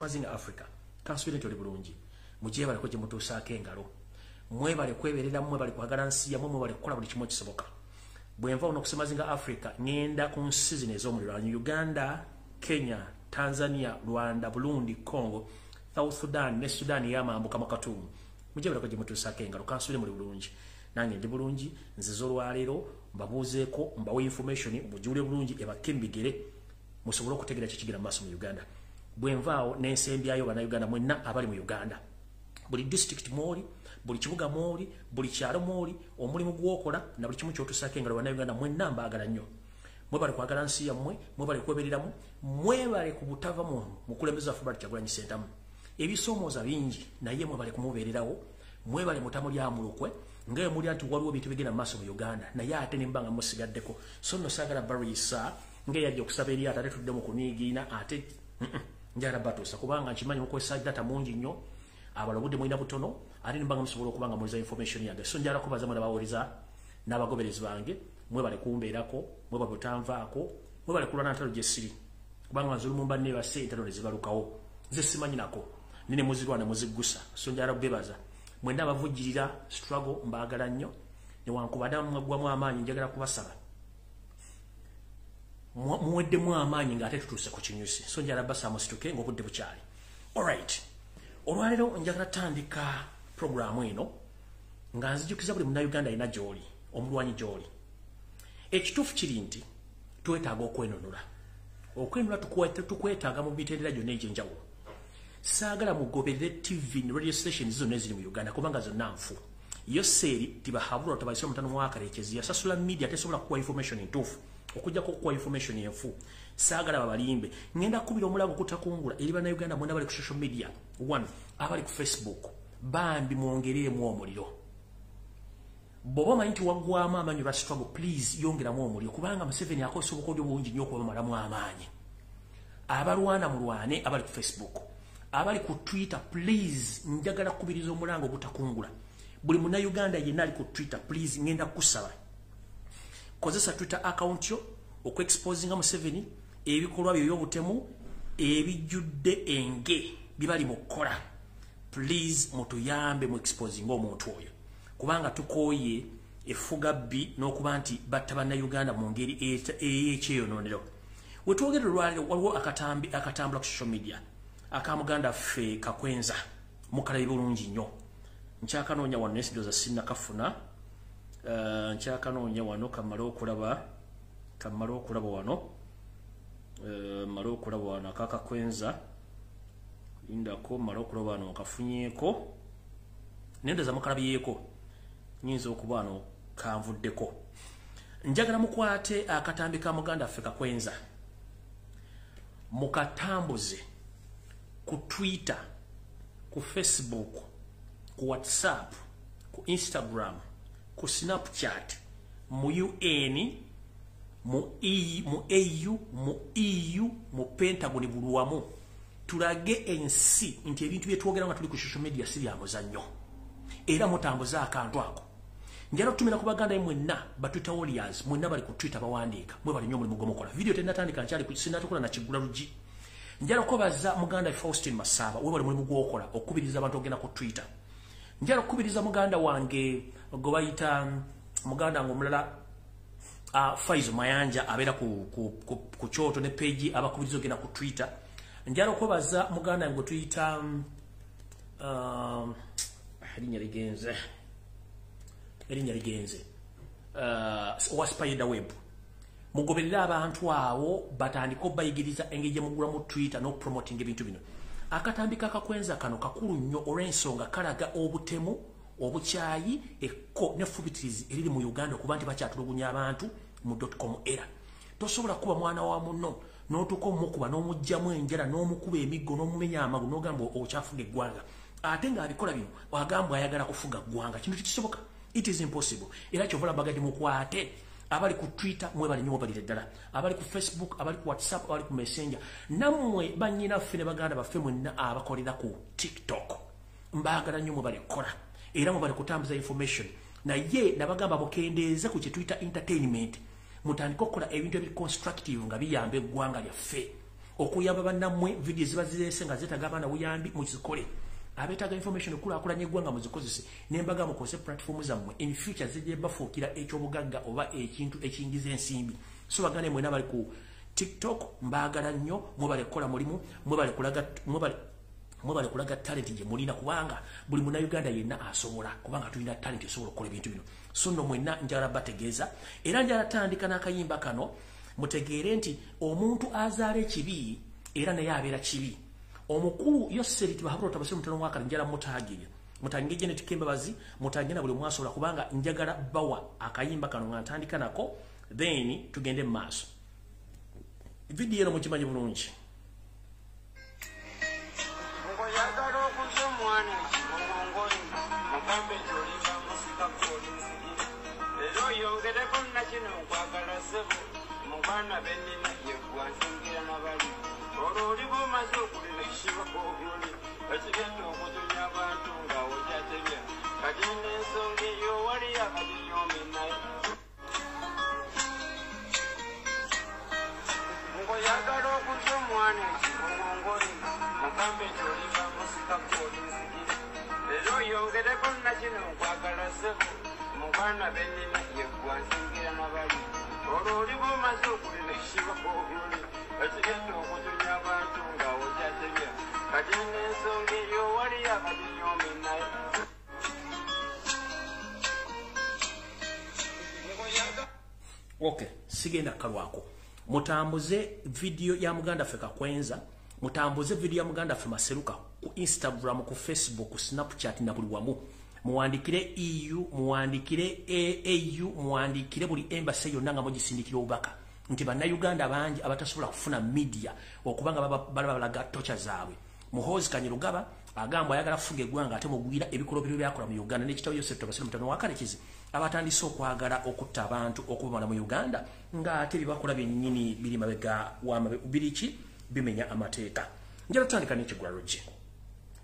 Mazinga Africa. Kansubire nti oli bulungi. Mugyebaleko gye mutuusaako engalo. Mwebale kwebereramu, mwebale kwagala nsi yammwe, mwebale kukola buli kimu ekisoboka. Bwe nva wano ku Mazinga Africa, ŋŋenda ku nsi zino ez'omuliraano: Uganda, Kenya, Tanzania, Rwanda, Burundi, Congo, South Sudan ne Sudan ey'amambuka mu Khartoum. Mugyebaleko gye mutuusaako engalo. Kansubire muli bulungi. Nange ndi bulungi. Nzize olwaleero mbabuuzeeko, mbawe information mujule bulungi, ebakke mbigere musobole okutegeera kikigenda mu maaso mu Uganda. Bwe nvaawo n'ensembyayo, Bannayuganda mwenna abali mu Uganda, buli district mwoli, buli kibuga mwoli, buli kyalo mwoli, omulimu gwokola na buli kimu kyotusaako engalo, Bannayuganda mwenna mbaagala nnyo. Mwebale kwagala nsi yammwe, mwebale kwebereramu, mwebale ku butava mu mukulembeze waffe Robert Kyagulanyi Ssentamu. Ebisoomooza bingi, naye mwebale kumubeererawo, mwebale mutamu lya mulukwe nga bwe mulya nti waliwo ebintu bigenda mu maaso mu Uganda, naye ate ne mba nga musigaddeko. So nno saagala balwisa ng'eyajja okusaba eryato ate tudde mu kuniigiina. Ate njagala batuusa kubanga nkimanyi mukozesa data mungi nnyo, abala obudde mulina butono, ate ne mba nga musobola okuba nga muliza information yange. So njagala kubaza mwena bawuliza n'abagoberezi bange. Mwebale kumbeerako, mwebale butanvaako, mwebale kulwana ntalo gye siri, kubanga nze olumu mba neebase, entalo ne zibalukawo, nze simanyi nako nene muzirwana muziggusa. So njagala kubebaza mwenna abavujjirira struggle, mbaagala nnyo. Newankubadde mwaggwamu amaanyi, njagala kubasaba, muweddemu amaanyi ng'ate tutuuse ku kinyusi. So njagala basaba musituke ng'obudde bukyali. Alright, olwaleero njagala tandika programu eno nga nzijukiza buli Munnayuganda alina gy'oli, omulwanyi gy'oli. Ekituufu kiri nti twetaaga okwenunula. Okwenunula tukwetaaga mu mitendera gyonna egy'enjawulo. Saagala mugoberere TV ne radio stations zonna eziri mu Uganda, kubanga zonna nfu. Yoseeri Tibahabulwa tabaise omutano mwakarekezi yasasula media tesobola kuwa information entuufu okujjako okuwa information enfu. Saagala babalimbe. Ngenda kubira omulago kutakungula eri Bannayuganda mwena bali ku social media, one, abali ku Facebook, bambi mwongereemu omuliro. Bw'oba omanyi nti waggwamu amaanyi olwa struggle, please yongeramu omuliro, kubanga Museveni akozesa obukodyo bungi nnyo okubamalamu amaanyi. Abalwana mulwane, abali ku Facebook, abali ku Twitter, please njagala kukubiriza omulanga ogutakungula. Buli Munnayuganda yenna ali ku Twitter, please ngenda kukusaba, kozesa Twitter account yo okuexposinga Museveni, ebikolwa bye ebyobutemu ebijjudde enge bibali mu kukola. Please mutuyambe mu exposinga omuntu oyo, kubanga tukooye effuga bbi n'okuba nti batta Bannayuganda mu ngeri ey'ekyeyonoonero. Wetwogere olwaleero, waliwo akatambi akatambula ku social media aka muganda ffe Kakwenza. Mukalabi bulungi nnyo. Nkyakanoonya wano naye sindoza sinnakafuna. Nkyakanoonya wano, kamale okulaba wano. Male okulaba wano akakakwenza, lindako male okulaba wano nkafunyeeko, naye ndoza mukalabyeko, nyinza okuba wano kanvuddeko. Njagala mukwate akatambi ka muganda ffe Kakwenza, mukatambuze ku Twitter, ku Facebook, ku WhatsApp, ku Instagram, ku Snapchat, mu UN, mu E, mu AU, mu EU, mu Pentagon, buli wamu, tulage ensi nti ebintu byetwogera nga tuli ku social media si bya muzannyo. Era mutambuze akantu ako. Njala okutumira ku baganda mwenna ba Twitter warriors, mwenna bali ku Twitter bawandiika, mwe bali nnyo omulimu gwemukola. Video tennatandika, nkyali sinatukola nakigula luggi. Njala okubaza muganda Faustin Masaba, webali mulimu gwokola okukubiriza abantu ogenda ku Twitter. Njala okukubiriza muganda wange gwe bayita, muganda wange omulala, Faizo Mayanja, abeera ku kyoto ne page, abakubiriza ogenda ku Twitter. Njala okwebaza muganda wange gwe tuyita, erinnya ligenze, erinnya ligenze, owa Spider Web. Mugoberere abantu abo batandike obayigiriza engeri gye mugulamu Twitter n'okupromoting ebintu bino. Akatambi kakakwenza kano kakulu nnyo olw'ensonga kalaga obutemu, obukyayi, ekko n'effubitirizi eriri mu Uganda, okuba nti bakyatulugunya abantu mu .com era. Tosobola kuba mwana wa munno n'otuuka omukuba n'omuggyamu enjala n'omukuba emiggo n'omumenya amagulu n'ogamba okyafuga eggwanga, ate ng'abikola bino agamba ayagala kufuga ggwanga. Kintu tekisoboka, it is impossible. Era kyova olaba mukwate abali ku Twitter, mwebali nnyo, mwebalire ddala, abali ku Facebook, abali ku WhatsApp, abali ku Messenger, nammwe bannyinaffe ne baganda baffe mwenna abakolera ku TikTok, mbaagala nnyo. Mwebale kukola era mwebale kutambuza information, naye nabagamba mukendeeze ku kye tuyita entertainment, mutandike okukola ebintu ebiri constructive nga biyamba eggwanga lyaffe. Okuyamba bannammwe, vidiyo ziba zireese nga zeetaaga abaana buyambi, muzikole. Abeetaaga information okulaakulanya eggwanga muzikozese. Nembaga mukozese platform zammwe, in future zijje bafuukira ekyobugagga oba ekintu ekiyingiza ensimbi. So bagane mwena bali ku TikTok, mbaagala nnyo, mwebale kukola mulimu, mwebale kulaga talent gye mulina, kubanga buli munnayuganda yenna asobola, kubanga tulina talent esobola okukola ebintu bino. So nno mwenna njagala bategeeza, era njagala tandika n'akayimba kano, mutegeere nti omuntu azaala ekibi era naye abeera kibi. Omukulu Yoseri Tibahabura Tabasiru mutano wakale, njala mutagire mutange Janet Kembabazi, mutange na buli mwasobola, kubanga njagala bawa akayimba kano nga ntandika nako, then tugende mu maaso. Vidiyo eno mukimanyi bulungi. Ngoyagala okuza omwana ekibongongoli, mugambe nti olimba musika gw'olinzigi. Era oyongereko nakino nkwagala ssebo, mu baana be nnina ye ggwe ansingira na bali. Olwo oliba omaze okulira ekibongongoli, ekigenda okujunya abantu nga okyatebya. Kati n'ensonga eyo waliyo abaginyoome naye. Ngoyagala okuza omwana ekibongongoli, mugambe nti olimba musika gw'olinzigi. Era oyongereko nakino nkwagala ssebo, mu baana be nnina ye ggwe ansingira na bali. Olwo oliba omaze okulira ekibongongoli, ekigenda okujunya abantu nga okyatebya. Kati n'ensonga eyo waliyo abaginyoome naye. Okay, sigenda kalwako. Mutambuze video ya muganda ffe Kakwenza, mutambuze video ya muganda ffe Maseruka ku Instagram, ku Facebook, ku Snapchat na buli wamu. Muwandikire EU, muwandikire AU, muwandikire buli embassy yonna nga mugisindikira obubaka nti bannayuganda bangi abatasobola kufuna media okubanga balabalaga tocha zaabwe. Muhoozi Kainerugaba agamba ayagala kufuga eggwanga ate mugwira ebikolobero byakola mu Uganda n'ekitabo Yosef Tabasiru mutano wa Karekezi, abatandise okwagala okutta abantu okubamala mu Uganda ng'ate byebakola byennyini biri mabega wa biriki bimenya amateeka. Njagala tutandika n'ekigwaluggi.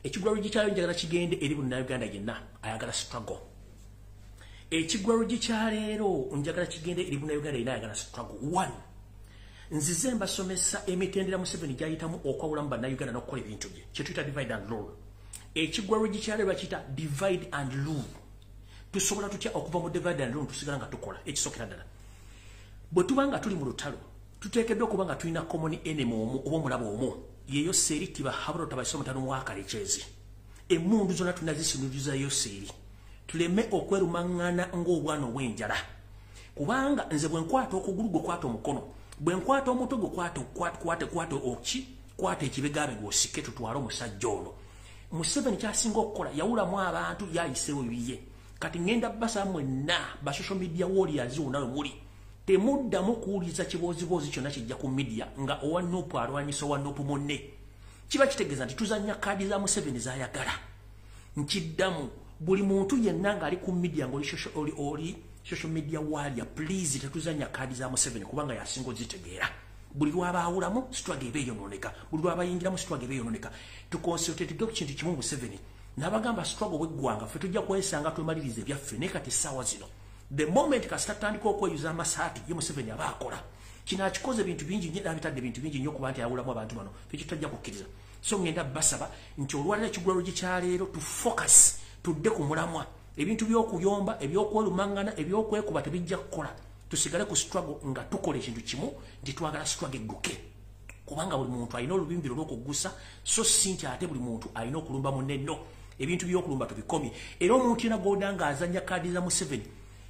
Ekigwaluggi kyayo njagala kigende eri munnayuganda yenna ayagala struggle. Ekigwaluggi kya leero njagala kigende eri munnayuganda yenna ayagala struggle. One, nzize mbasomesa emitendera Museveni gy'ayitamu okwawulamu bannayuganda n'okukola ebintu bye, kye tuyita divide and rule. Ekigwaluggi kya leero bakiyita divide and rule. Tusobola tutya okuva mu divide and rule tusigala nga tukola? Ekisookera ddala, bwe tuba nga tuli mu lutalo, tuteekeddwa okuba nga tulina common enemy omu oba omulaba omu, ye Yoseri Tibahabura Tabasiru mutano wa Karekezi. Emmundu zonna tunazisinuliza Yoseri, tuleme okwerumaŋŋana ng'obwana obw'enjala. Kubanga nze bwe nkwata okugulu gwe kwata omukono, bwe nkwata omutwe gwe kwata kwata kwata oki kwata ekibegabega osike, tutwale omusajja ono. Museveni kyasinga okukola yawulamu abantu, yayiseewo biye. Kati ŋŋenda basaba mwenna ba social media warriors wonna we muli, temuddamu kuwuliriza kibooziboozi kyonna kijja ku media nga owa NUP alwanyisa owa NUP munne. Kiba kitegeeza nti tuzannya kaadi za Museveni z'ayagala. Nkiddamu, buli muntu yenna ng'ali ku media ng'oli oli social media warrior, please tetuzannya kaadi za Museveni kubanga yasinga ozitegeera. Buli lw'abaawulamu struggle eba eyonooneka, buli lw'abayingiramu struggle eba eyonooneka. Tuconcentrate ku kintu kimu Museveni. N'abagamba struggle bw'eggwanga ffe tujja kwesanga twemalirize ebyaffe, naye kati essaawa zino the moment kasita tutandika okweyuza amasaati ye Museveni aba akola. Kino akikoze ebintu bingi nnyo, n'abitadde ebintu bingi nnyo okuba nti ayawulamu abantu bano, ffe tutajja kukkiriza. So ngenda basaba nti olwaliro ekigwaluggi kya leero tu focus, tudde ku mulamwa. Ebintu by'okuyomba, ebyokwerumaŋŋana, ebyokwekuba tebijja kukola. Tusigale ku struggle nga tukola ekintu kimu nti twagala struggle egguke, kubanga buli muntu alina olubimbiro olw'okuggusa, so si nti ate buli muntu alina okulumba munne. Nno ebintu by'okulumba tubikomye. Era omuntu yenna gw'oda ng'azannya kaadi za Museveni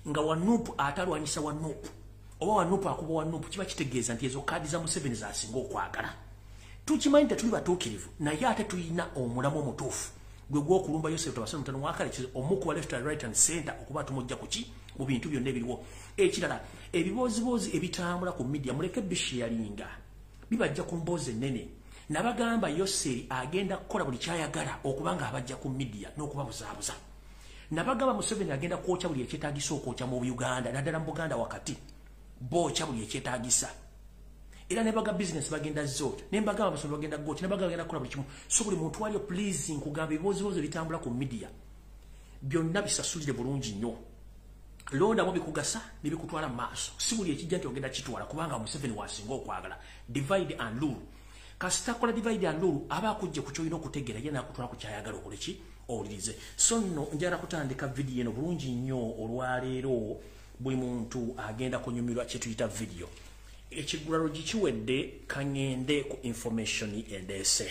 nga wa NUP atalwanyisa wa NUP oba wa NUP akuba wa NUP, kiba kitegeeza nti ezo kaadi za Museveni z'asinga okwagala. Tukimanyi tetuli batuukirivu, naye ate tulina omulamu omutuufu gwe gw'okulumba Yosef Tabasiru mutano wa Karekezi, omukuba left and right and center okuba tumujja ku ki mu bintu byonna ebiriwo. Ekirala, ebibooziboozi ebitambula ku media muleke bisharinga, bibajja ku mboozi ennene. Nabagamba Yoseri agenda kukola buli kyayagala okuba nga abajja ku media n'okubabuzaabuza. Nabagamba Museveni agenda kwokya buli ekyetaagisa okwokya mu Uganda, naddala mu Buganda wakati, bookya buli ekyetaagisa. Era ne baga business bagenda zookya, ne mbagamba amasomero bagenda gookya, ne bagamba bagenda kukola buli kimu. So buli muntu waliyo, please, nkugamba ebibooziboozi ebitambula ku media byonna bisasulire bulungi nnyo. Londamu bikugasa ne bikutwala mu maaso, si buli ekijja nti ogenda kitwala, kubanga Museveni wasinga okwagala divide and rule. Kasita akola divide and rule, aba akujje ku ky'olina okutegeera, ye n'akutwala ku kyayagala okole ki owulirize. So nno njagala kutandika vidiyo eno bulungi nnyo olwaleero, buli muntu agenda kunyumirwa kye tuyita vidiyo. Ekigulalo gikiwedde, kaŋŋende ku information endeese.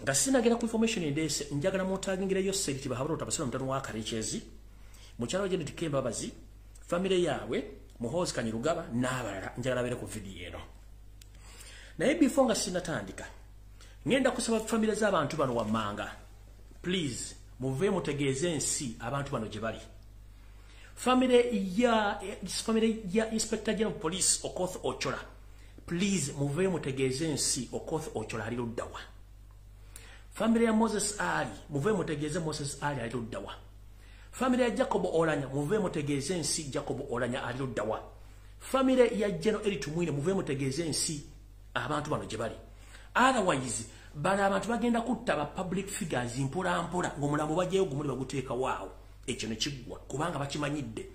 Nga sinagenda ku information endeese, njagala mutagingireyo Seth Bahabura Tabasira mutano wa Karekyezi, mukyala wa Janet Kembabazi, famire yaabwe, Muhoozi Kainerugaba n'abalala, njagala babeere ku vidiyo eno. Naye before nga sinatandika, ngenda kusaba famire z'abantu bano wammanga, please muve mutegeeze ensi abantu bano gye bali. Famire ya Inspector General of Police Okoth Ochola, please muve mutegeeze ensi Okoth Ochola ali luddawa. Famire ya Moses Ali, muve mutegeeze Moses Ali ali luddawa. Famire ya Jacob Olanya, muve mutegeeze ensi Jacob Olanya ali luddawa. Famire ya General Elly Tumwine, muve mutegeeze ensi abantu bano gye bali. Otherwise bano abantu bagenda kutta ba public figures mpola mpola, ng'omulambo bajjayo gumuli baguteeka waawo, ekyo ne kiggwa, kubanga bakimanyidde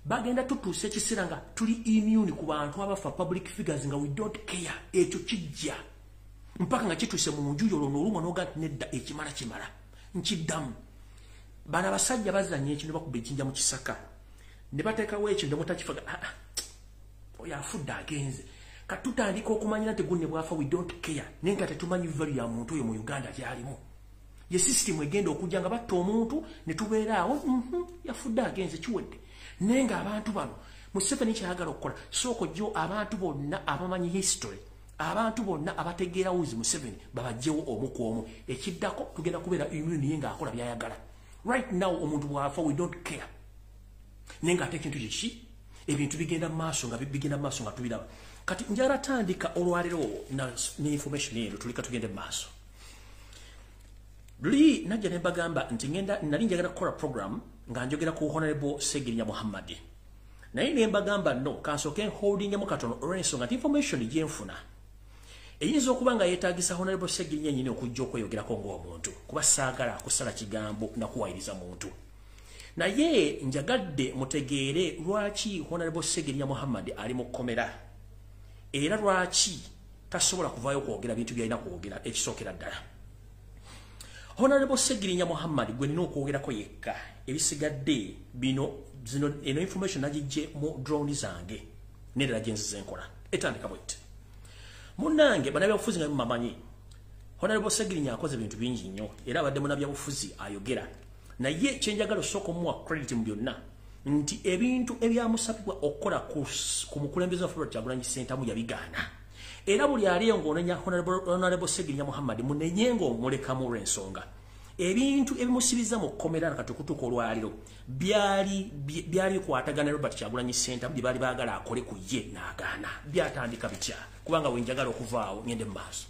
bagenda tutuusa ekiseera nga tuli immune ku bantu abafa, public figures, nga we don't care. Ekyo kijja mpaka nga kituuse mu nju yolwo n'olumwa n'oga nti nedda, ekimala kimala. Nkiddamu, bano abasajja bazanya ekintu, bakuba ejjinja mu kisaka ne bateekawo ekintu nemutakifaga. Ah, ah, oyo afudde agenze. Katutandika okumanyira nti gunne bwafa we don't care, naye nga tetumanyi value ya muntu oyo mu Uganda gyalimu. Ye system egenda okujja nga batta omuntu ne tubeera awo, yafudde agenze, kiwedde. Naye nga abantu bano Museveni kyayagala okukola, sooka ojjo abantu bonna abamanyi history, abantu bonna abategeera wuzi Museveni, babajjewo omu ku omu. Ekiddako tugenda kubeera immune, ye ng'akola byayagala. Right now omuntu bw'afa we don't care, naye ng'ate ekintu kiki, ebintu bigenda mu maaso nga bigenda mu maaso nga tubiraba. Kati njagala tandika olwaleero ne information eno, tulika tugende mu maaso. Luli najja ne mbagamba nti ngenda, nali njagala kukola program nga njogera ku Honorable Segirinya Muhammad, naye ne mbagamba no, kansooke holdingemu katono olw'ensonga nti information gyenfuna eyinza okuba nga yeetagisa Honorable Segirinya yennyini okujja okweyogerako ng'omuntu, kuba saagala kusala kigambo nakuwayiriza muntu. Naye njagadde mutegeere lwaki Honorable Segirinya Muhammad ali mu kkomera era lwaki tasobola kuvaayo kwogera bintu byalina kwogera. Ekisookera ddala, Honorable Segirinya Muhammad gwe nina okwogerako yekka, ebisigadde bino zino, eno information nagijje mu drone zange n'endala gye nzize nkola. Etandika bwette, munnange bannabyabufuzi nga mumamanyi, Honorable Segirinya akoze ebintu bingi nnyo era abadde munnabyabufuzi ayogera. Naye kyenjagala osooka omuwa credit mu byonna nti ebintu ebyamusabibwa okukola ku mukulembeze wa Robert Kyagulanyi Ssentamu yabigaana. Era buli aliyo ng'onenya Honorable Segirinya Muhammad, munenye ng'omulekamu, olw'ensonga ebintu ebimusibiza mu kkomera kati okutuuka olwaliro byali byali bikwatagana Robert Kyagulanyi Ssentamu bye baali baagala akole ku ye n'agaana. Byatandika bitya? Kubanga wenjagala okuvaawo ngende mu maaso.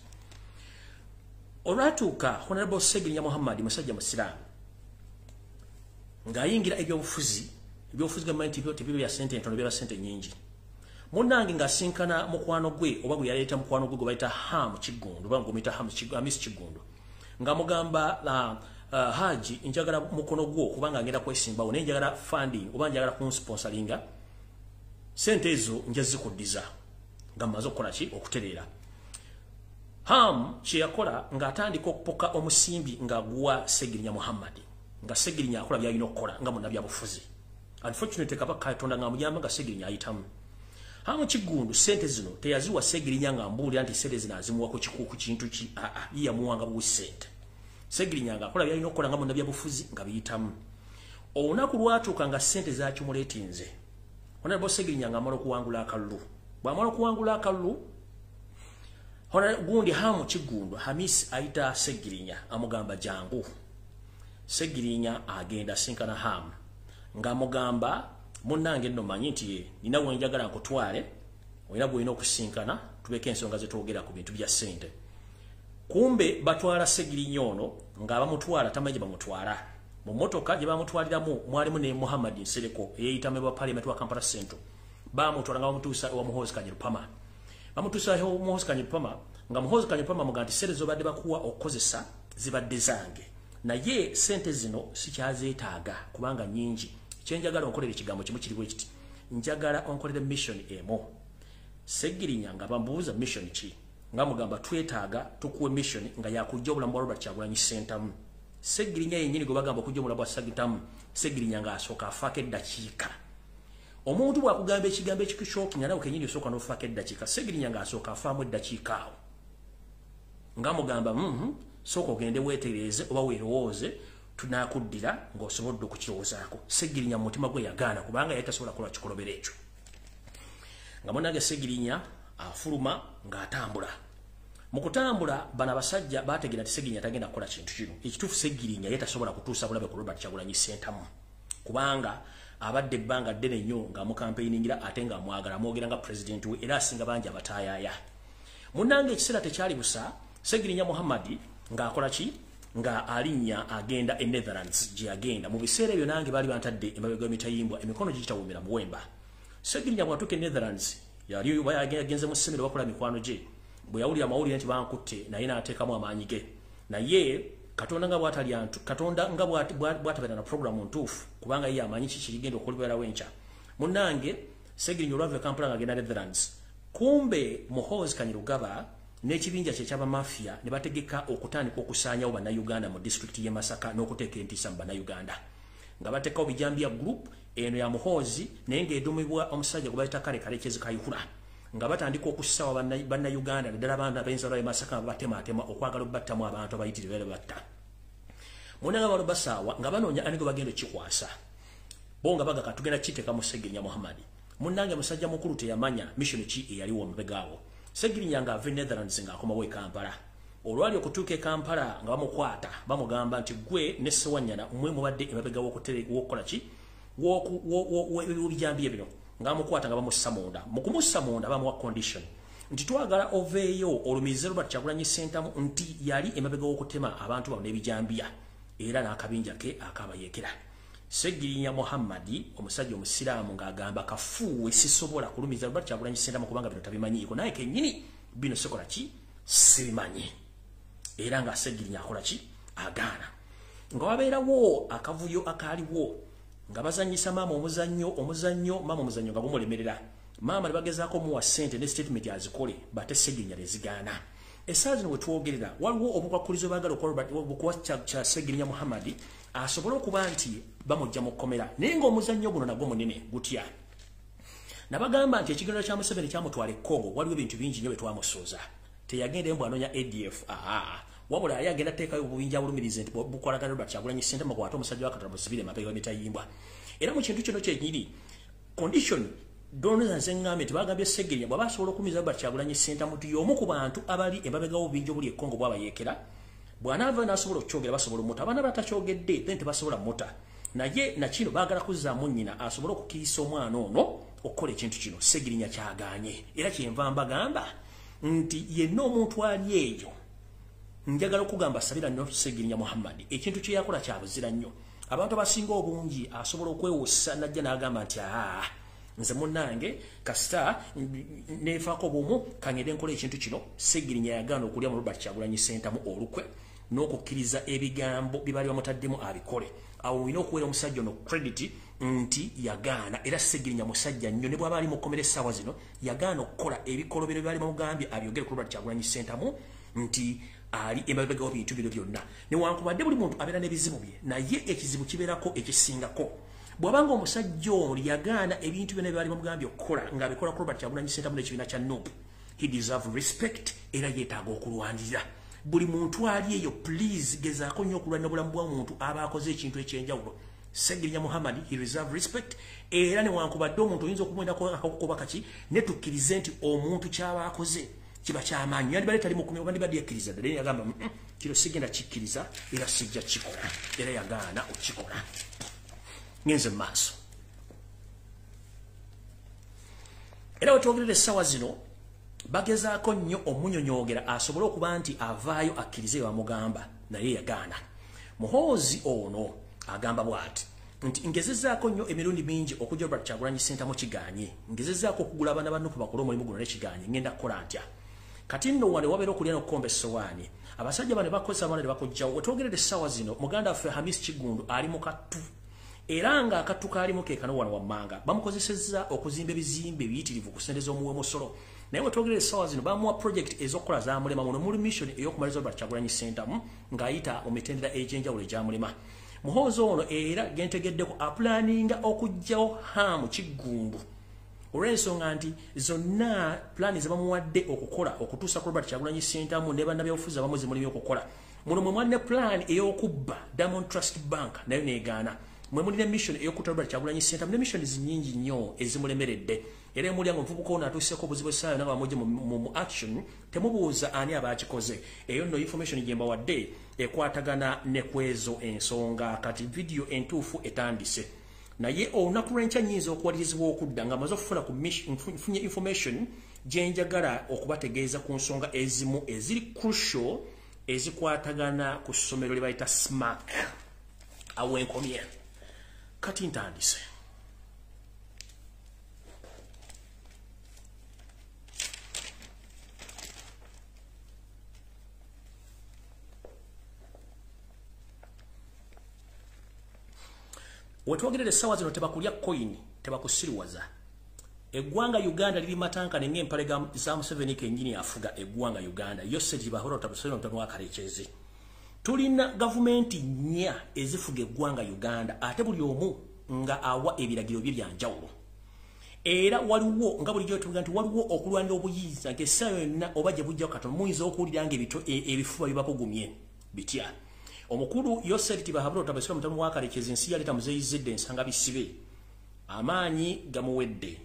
Olwatuuka, Honorable Segirinya Muhammad musajja musiraamu ng'ayingira ebyobufuzi. Ebyobufuzi gamba nti tebiba bya ssente entono, byaba ssente nnyingi. Munnange ng'asinkana mukwano gwe, oba gwe yaleeta mukwano gwe gwe bayita Ham Kiggundu, oba ng'omuyita Hamis Kiggundu, ng'amugamba, "Haji, njagala mukono gwo kubanga ngenda kwesimbawo, naye njagala funding oba njagala kunsponsoringa, sente ezo nja zikuddiza nga mmaze okukola ki, okutereera." Ham kye yakola ng'atandika okupoka omusimbi ng'aguwa Segirinya Muhammad, nga Segirinya akola by'alina okukola nga munnabyabufuzi. Unfortunately, Kabaka Katonda ng'amuyamba nga Segirinya ayitamu. Hamu Kiggundu sente zino teyaziwa Segirinya nga mbuulira nti sente zino azimuwa ku kikuku kintu ki, aa, ye yamuwanga buwi sente. Segirinya ng'akola by'alina okukola nga munnabyabufuzi nga biyitamu. Olunaku lwatuuka nga sente zakimuleetinze, Honorable Segirinya ng'amala okuwangula akalulu. Bw'amala okuwangula akalulu, gundi Hamu Kiggundu Hamis ayita Segirinya, amugamba, "Jangu." Segirinya agenda asinkana Hamu ng'amugamba, "Munnange nno manyi nti nina we njagala nkutwale, olina bwolina okusinkana tubeeko ensonga zetwogera ku bintu bya ssente." Kumbe batwala Segirinya ono, nga bamutwala tamanyi gye bamutwala. Mu mmotoka gye bamutwaliramu mwalimu ne Muhammad Nsereko eyeeyita member wa parliament wa Kampala Central. Bamutwala nga bamutuusa ewa Muhoozi Kainerugaba. Bamutuusa ewa Muhoozi Kainerugaba, nga Muhoozi Kainerugaba muga nti, "Ssente z'obadde bakuwa okukozesa zibadde zange, naye ssente zino sikyazeetaaga kubanga nnyingi. Kyenjagala onkolere ekigambo kimu kiri bwe kiti, njagala onkolere mission emu." Segirinya nga bambuuza, "Mission ki?" Nga mugamba twetaaga tukuwe mission nga yakujja obulamu bwa Robert Kyagulanyi Ssentamu. Ssegirinya yennyini gwe bagamba okujja obulamu bwa Ssentamu, Ssegirinya ng'asooka afaako eddakiika. Omuntu bw'akugamba ekigambo ekikushokinga nawe kennyini osooka n'ofaako eddakiika. Ssegirinya ng'asooka afaamu eddakiika awo. Nga mugamba sooka ogende weetereeze oba weerowooze, tunaakuddira ng'osobodde okukirowoozaako. Ssegirinya mu mutima gwe yagaana kubanga yali tasobola kukola kikolobero ekyo. Nga munnange Ssegirinya afuluma ng'atambula. Mu kutambula bano abasajja baategeera nti Ssegirinya tagenda kukola kintu kino. Ekituufu Ssegirinya ye tasobola kutuusa bulabe ku Robert Kyagulanyi Ssentamu, kubanga abadde ebbanga ddene nnyo ng'amukampeiningira ate ng'amwagala, amwogera nga pulezidenti we era asinga bangi abataayaaya. Munnange ekiseera tekyali busa, Ssegirinya Muhammad ng'akola ki? Nga alinnya agenda e Netherlands gye yagenda. Mu biseera ebyo nange baali bantadde emabega w'emitayimbwa, emikono gitawuumira muwemba. Ssegirinya bw'atuuka e Netherlands, yali yagenze mu ssomero bakola mikwano gye. Bwe yawulira amawulire nti bankutte, naye n'ateekamu amaanyi ge. Naye Katonda nga bw'atabeera na programu ntuufu, kubanga ye amanyi ki kirigenda okulibeerawo enkya. Munnange Ssegirinya olwava e Kampala ng'agenda Netherlands, kumbe Muhoozi Kainerugaba n'ekibinja kye eky'abamafia ne bategeka okutandika okusaanyawo Bannayuganda mu disitulikiti y'e Masaka n'okuteeka entiisa mu Bannayuganda. Nga bateekawo Bijambiya Group eno ya Muhoozi, naye ng'edumibwa omusajja gwe bayita Kale Kalekezi Kayihura. Nga batandika okussaawa Bannayuganda naddala abaana ab'enzaalwa y'e Masaka nga babatemaatema okwagala obbattamu abantu abayitirivu era batta. Munnange bano basaawa nga banoonya ani gwe bagenda okukikwasa. Bo nga bagamba tugenda kukiteeka mu Ssegirinya Muhammad. Munnange musajja mukulu teyamanya mission ki eyaliwo emabega awo. Ssegirinya ng'ava e Netherlands ng'akomawo e Kampala. Olwali okutuuka e Kampala nga bamukwata, bamugamba nti gwe ne Ssewanyana mmwe mubadde emabega w'okukola ki? W'ebijambiya bino. Ng'amukwata nga bamussa munda. Mu kumussa munda bamuwa condition nti twagala oveeyo olumize Robert Kyagulanyi Ssentamu nti yali emabega w'okutema abantu bano n'ebijambiya era n'akabinja ke akabayeekera. Ssegirinya Muhammad omusajja omusiraamu ng'agamba kafuuwe sisobola kulumiza Robert Kyagulanyi Ssentamu kubanga bino tabimanyiiko, naye kennyini bino sikola ki? Sibimanyi. Era nga Ssegirinya akola ki? Agaana. Nga wabeerawo akavuyo akaaliwo nga bazannyisa maama omuzannyo maama omuzannyo nga gumulemerera. Maama ne bagezaako muwa ssente ne statement azikole, bate Ssegirinya ne zigaana. Essaawa zino we twogerera waliwo obukwakkulizo baagala okuwa kya Ssegirinya Muhammad asobole okuba nti bamujja mu kkomera, naye ng'omuzannyo guno nagwo munene gutya. Nabagamba nti ekigendero kya Museveni kyamutwala e Congo, waliwo ebintu bingi nnyo bye twamusuuza. Teyagenda embwa anoonya ADF, wabula yali agenda teekayo obubinja bulumirize nti bukolagana Robert Kyagulanyi Ssentamu kwata omusajja wa Katonda musibire emabega w'emitayimbwa. Era mu kintu kino kyennyini condition Donald nze ŋŋambye nti bagambye Ssegirinya bw'aba asobola okumiza Robert Kyagulanyi Ssentamu nti y'omu ku bantu abali emabega w'obubinja obuli e Congo bw'abayeekera, bw'anaava n'asobola okukyogera basobola omuta, abaana batakyogedde then tebasobola muta. Naye nakino baagala kuzzaamu nnyina asobole okukkiriza omwana ono okukola ekintu kino. Ssegirinya kyagaanye, era kyenva mbagamba nti yenna omuntu ali eyo njagala okugamba sabira nnyo Ssegirinya Muhammad, ekintu kye yakola kya buzira nnyo. Abantu abasinga obungi asobola okwewussa najja n'agamba nti nze munnange kasita neefaako bwomu kangende nkola ekintu kino. Ssegirinya yagaana okulya mu Robert Kyagulanyi Ssentamu olukwe n'okukkiriza ebigambo bye baali bamutaddemu abikole. Awo olina okuweera omusajja ono credit nti yagaana, era Ssegirinya musajja nnyo ne bw'aba ali mu kkomera essaawa zino yagaana okukola ebikolobero bye baali bamugambye abyogere ku Robert Kyagulanyi Ssentamu nti ali emabega w'ebintu bino byonna. Newankubadde buli muntu abeera n'ebizibu bye, naye ekizibu kibeerako ekisingako. Bw'abanga omusajja ono yagaana ebintu byonna bye baali bamugambye okukola ng'abikola ku Robert Kyagulanyi Ssentamu n'ekibiina kya NUP, he deserve respect era yeetaaga okulwanirira. Buli muntu ali eyo please gezaako nnyo okulwanira obulamu bw'omuntu aba akoze ekintu ekyenjawulo. Ssegirinya Muhammad, he deserve respect, era newankubadde omuntu oyinza okumwendako akakukuba kaki, ne tukkirize nti omuntu ky'aba akoze kiba kyamaanyi. Yandibadde tali mukumi oba ndibadde yakkiriza ddala, yagamba kino sigenda kikkiriza era sijja kikola, era yagaana okukikola. Ngenze mu maaso. Era wetwogerera essaawa zino bagezaako nnyo omunyonyoogera asobole okuba nti avaayo akkirize bamugamba, naye yagaana. Muhoozi ono agamba bw'ati nti ngezezzaako nnyo emirundi mingi okujja Robert Kyagulanyi Ssentamu kigaanye, ngezezzaako okugula abaana ba NUP bakole omulimu guno nekigaanye, ngenda kukola ntya? Kati nno wano wabeera okulya n'okukomba essowaani. Abasajja bano bakozesa abaana ne bakugjawo. Wetwogerera essaawa zino muganda waffe Hamis Kigundu ali mu kattu, era nga akattu kaalimu ke kano wano wammanga. Bamukozesezza okuzimba ebizimbe ebiyitirivu ku ssente z'omuwi w'omusolo. Naye wetwogerera essaawa zino bamuwa project ez'okukola zamulema. Muno muli mission ey'okumaliza Robert Kyagulanyi Ssentamu ng'ayita mu mitendera egy'enjawulo egyamulema. Muhoozi ono era gentegeddeko apulaninga okuggyawo Hamu Kiggundu olw'ensonga nti zonna pulaani ze bamuwadde okukola okutuusa ku Robert Kyagulanyi Ssentamu ne bannabyabufuzi abamu zimulimu okukola. Muno mwe mwalina pulaani ey'okubba Diamond Trust Bank nayo negaana. Mwe mulina mission ey'okutta Robert Kyagulanyi Ssentamu ne missions nnyingi nnyo ezimulemeredde. Era emulyango omuvubuka ono atuuseeko obuzibu essaawa yonna nga bamugye mu action, temubuuza ani aba akikoze. Eyo nno information gye mbawadde ekwatagana ne kwezo ensonga. Kati video entuufu etandise. Naye olunaku lw'enkya nnyinza okuwalirizibwa okudda nga maze okufuna ku nfunye information gye njagala okubategeeza ku nsonga ezimu eziri crucial ezikwatagana ku ssomero lye bayita SMAC. Awo enkomye. Kati ntandise. Wetwogerera essaawa zino tebakulya coin, tebakusiriwaza. Eggwanga Uganda liri matanka n'empale za Museveni kennyini afuga eggwanga Uganda. Yoseri Bahoro Tabuseno Mutano Akarekyezi. Tulina gavumenti nnya ezifuga eggwanga Uganda ate buli omu nga awa ebiragiro bye bya njawulo. Era waliwo nga bulijjo tuvuga nti waliwo okulwanira obuyinza ng'essaawa yonna oba gye bujja katono muyinza okuwulira ng'ebifuba bibakugumye bitya. Omukulu Yoseri Tibahaburo Tabasira Mutano Wakarekezi ensi yaleeta muzeyizidde ensanga bisibe. Amaanyi gamuwedde.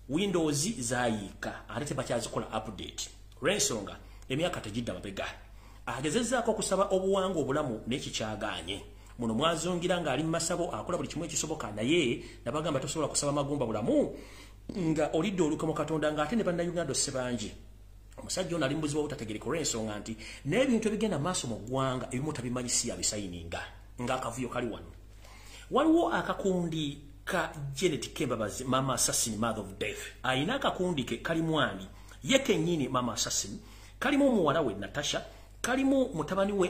Windows zaayiika ate tebakyazikola update. Olw'ensonga emyaka tegidda mabega. Agezezzaako okusaba obuwangwa obulamu n'ekikyagaanye. Muno mwazungira ng'ali mu masabo akola buli kimu ekisoboka naye nabagamba tosobola kusaba magumba bulamu nga olidde oluka mu Katonda ng'ate ne bannayuganda osse bangi. Omusajja ono ali mu buzibu obutategeereka olw'ensonga nti n'ebintu ebigenda maaso mu ggwanga ebimu tabimanyi si yabisayininga ng'akavuyo kali wano. Waliwo akakundi ka Janet Kembabazi, Mama Assassin, Mother of Death. Ayina akakundi ke kalimu ani? Ye kennyini Mama Assassin, kalimu muwala we Natasha, kalimu mutabani we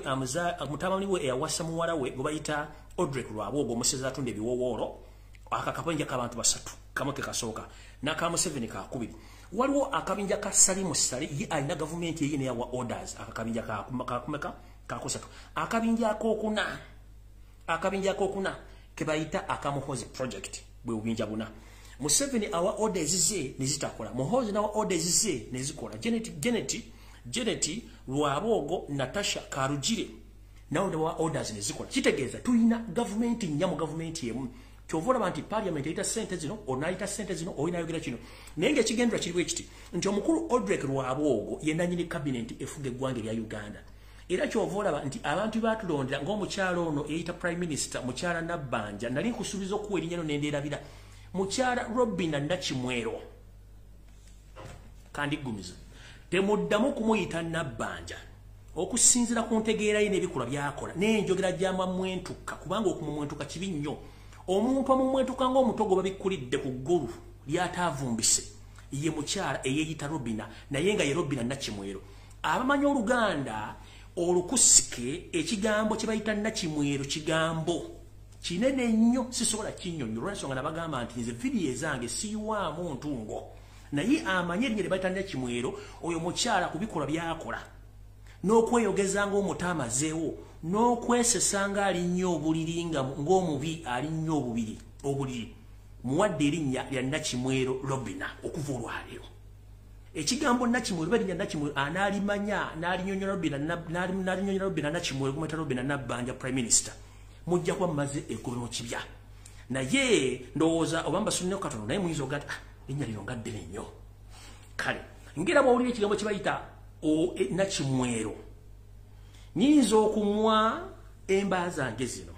mutabani we eyawasa muwala we gwe bayita Odrek Rwabwogo omusezi atunda ebiwowoolo. Akakabinja k'abantu basatu, kamu ke kasooka n'aka Museveni kakubiri. Waliwo akabinja ka Salimu Sale, ye alina gavumenti ye neyawa orders. Akakabinja kakumeka kakusatu. Akabinja akokuna ke bayita akamuhozi project bwe bubinja buna. Museveni awa orders ze nezitakola, Muhozi nawa orders ze nezikola. Janet Rwabwogo, Natasha Karugire nawo nawa orders nezikola. Kitegeeza tulina gavumenti nnya mu gavumenti emu. Kyova olaba nti parliament eyita ssente zino, onayita ssente zino, oyinayogera kino. Naye ng'ekigendera kiri bwe kiti nti omukulu Odrek Rwabwogo ye nannyini cabinet efuga eggwanga erya Uganda. Era kyova olaba nti abantu baatulondera ng'omukyala ono eyita prime minister mukyala Nabbanja, nali nkusuubiza okuwa erinnya lyo ne ndyerabira, mukyala Robina Nakimwero. Kandiggumiza temuddamu kumuyita Nabbanja okusinziira ku ntegeera ye n'ebikolwa by'akola n'enjogera gy'amamwentuka, kubanga okumumwentuka kibi nnyo. Omuntu amumwentuka ng'omuto gwe babikkulidde ku ggulu ly'ataavumbise ye mukyala eyeeyita Robina, naye nga ye Robina Nakimwero. Abamanyi Oluganda olukusike ekigambo kye bayita Nakimwero kigambo kinene nnyo, sisobola kinnyonnyola olw'ensonga nabagamba nti nze vidiyo ezange siyiwaamu ntungo. Naye amanyi erinnya lye bayita Nakimwero oyo mukyala ku bikolwa by'akola n'okweyogeza ng'omuto amazeewo n'okwesesa ng'alinnya obuliri ng'omubi alinnya obuliri muwadde erinnya lya Nakimwero Robina okuva olwaleero. Ekigambo Nakimwero erinnya Nakimwero anaalimanya n'alinyonnyola Robina n'alinyonnyola Robina Nakimwero gumuyita Robina Nabbanja prime minister, mujja kuba mumaze ekkubo mu kibya. Naye ndowooza oba mbasunneko katono naye muyinza okuga nti erinnya lino nga ddene nnyo. Kale ngera bw'owulira ekigambo kye bayita Nakimwero, nyinza okumwa emba zange zino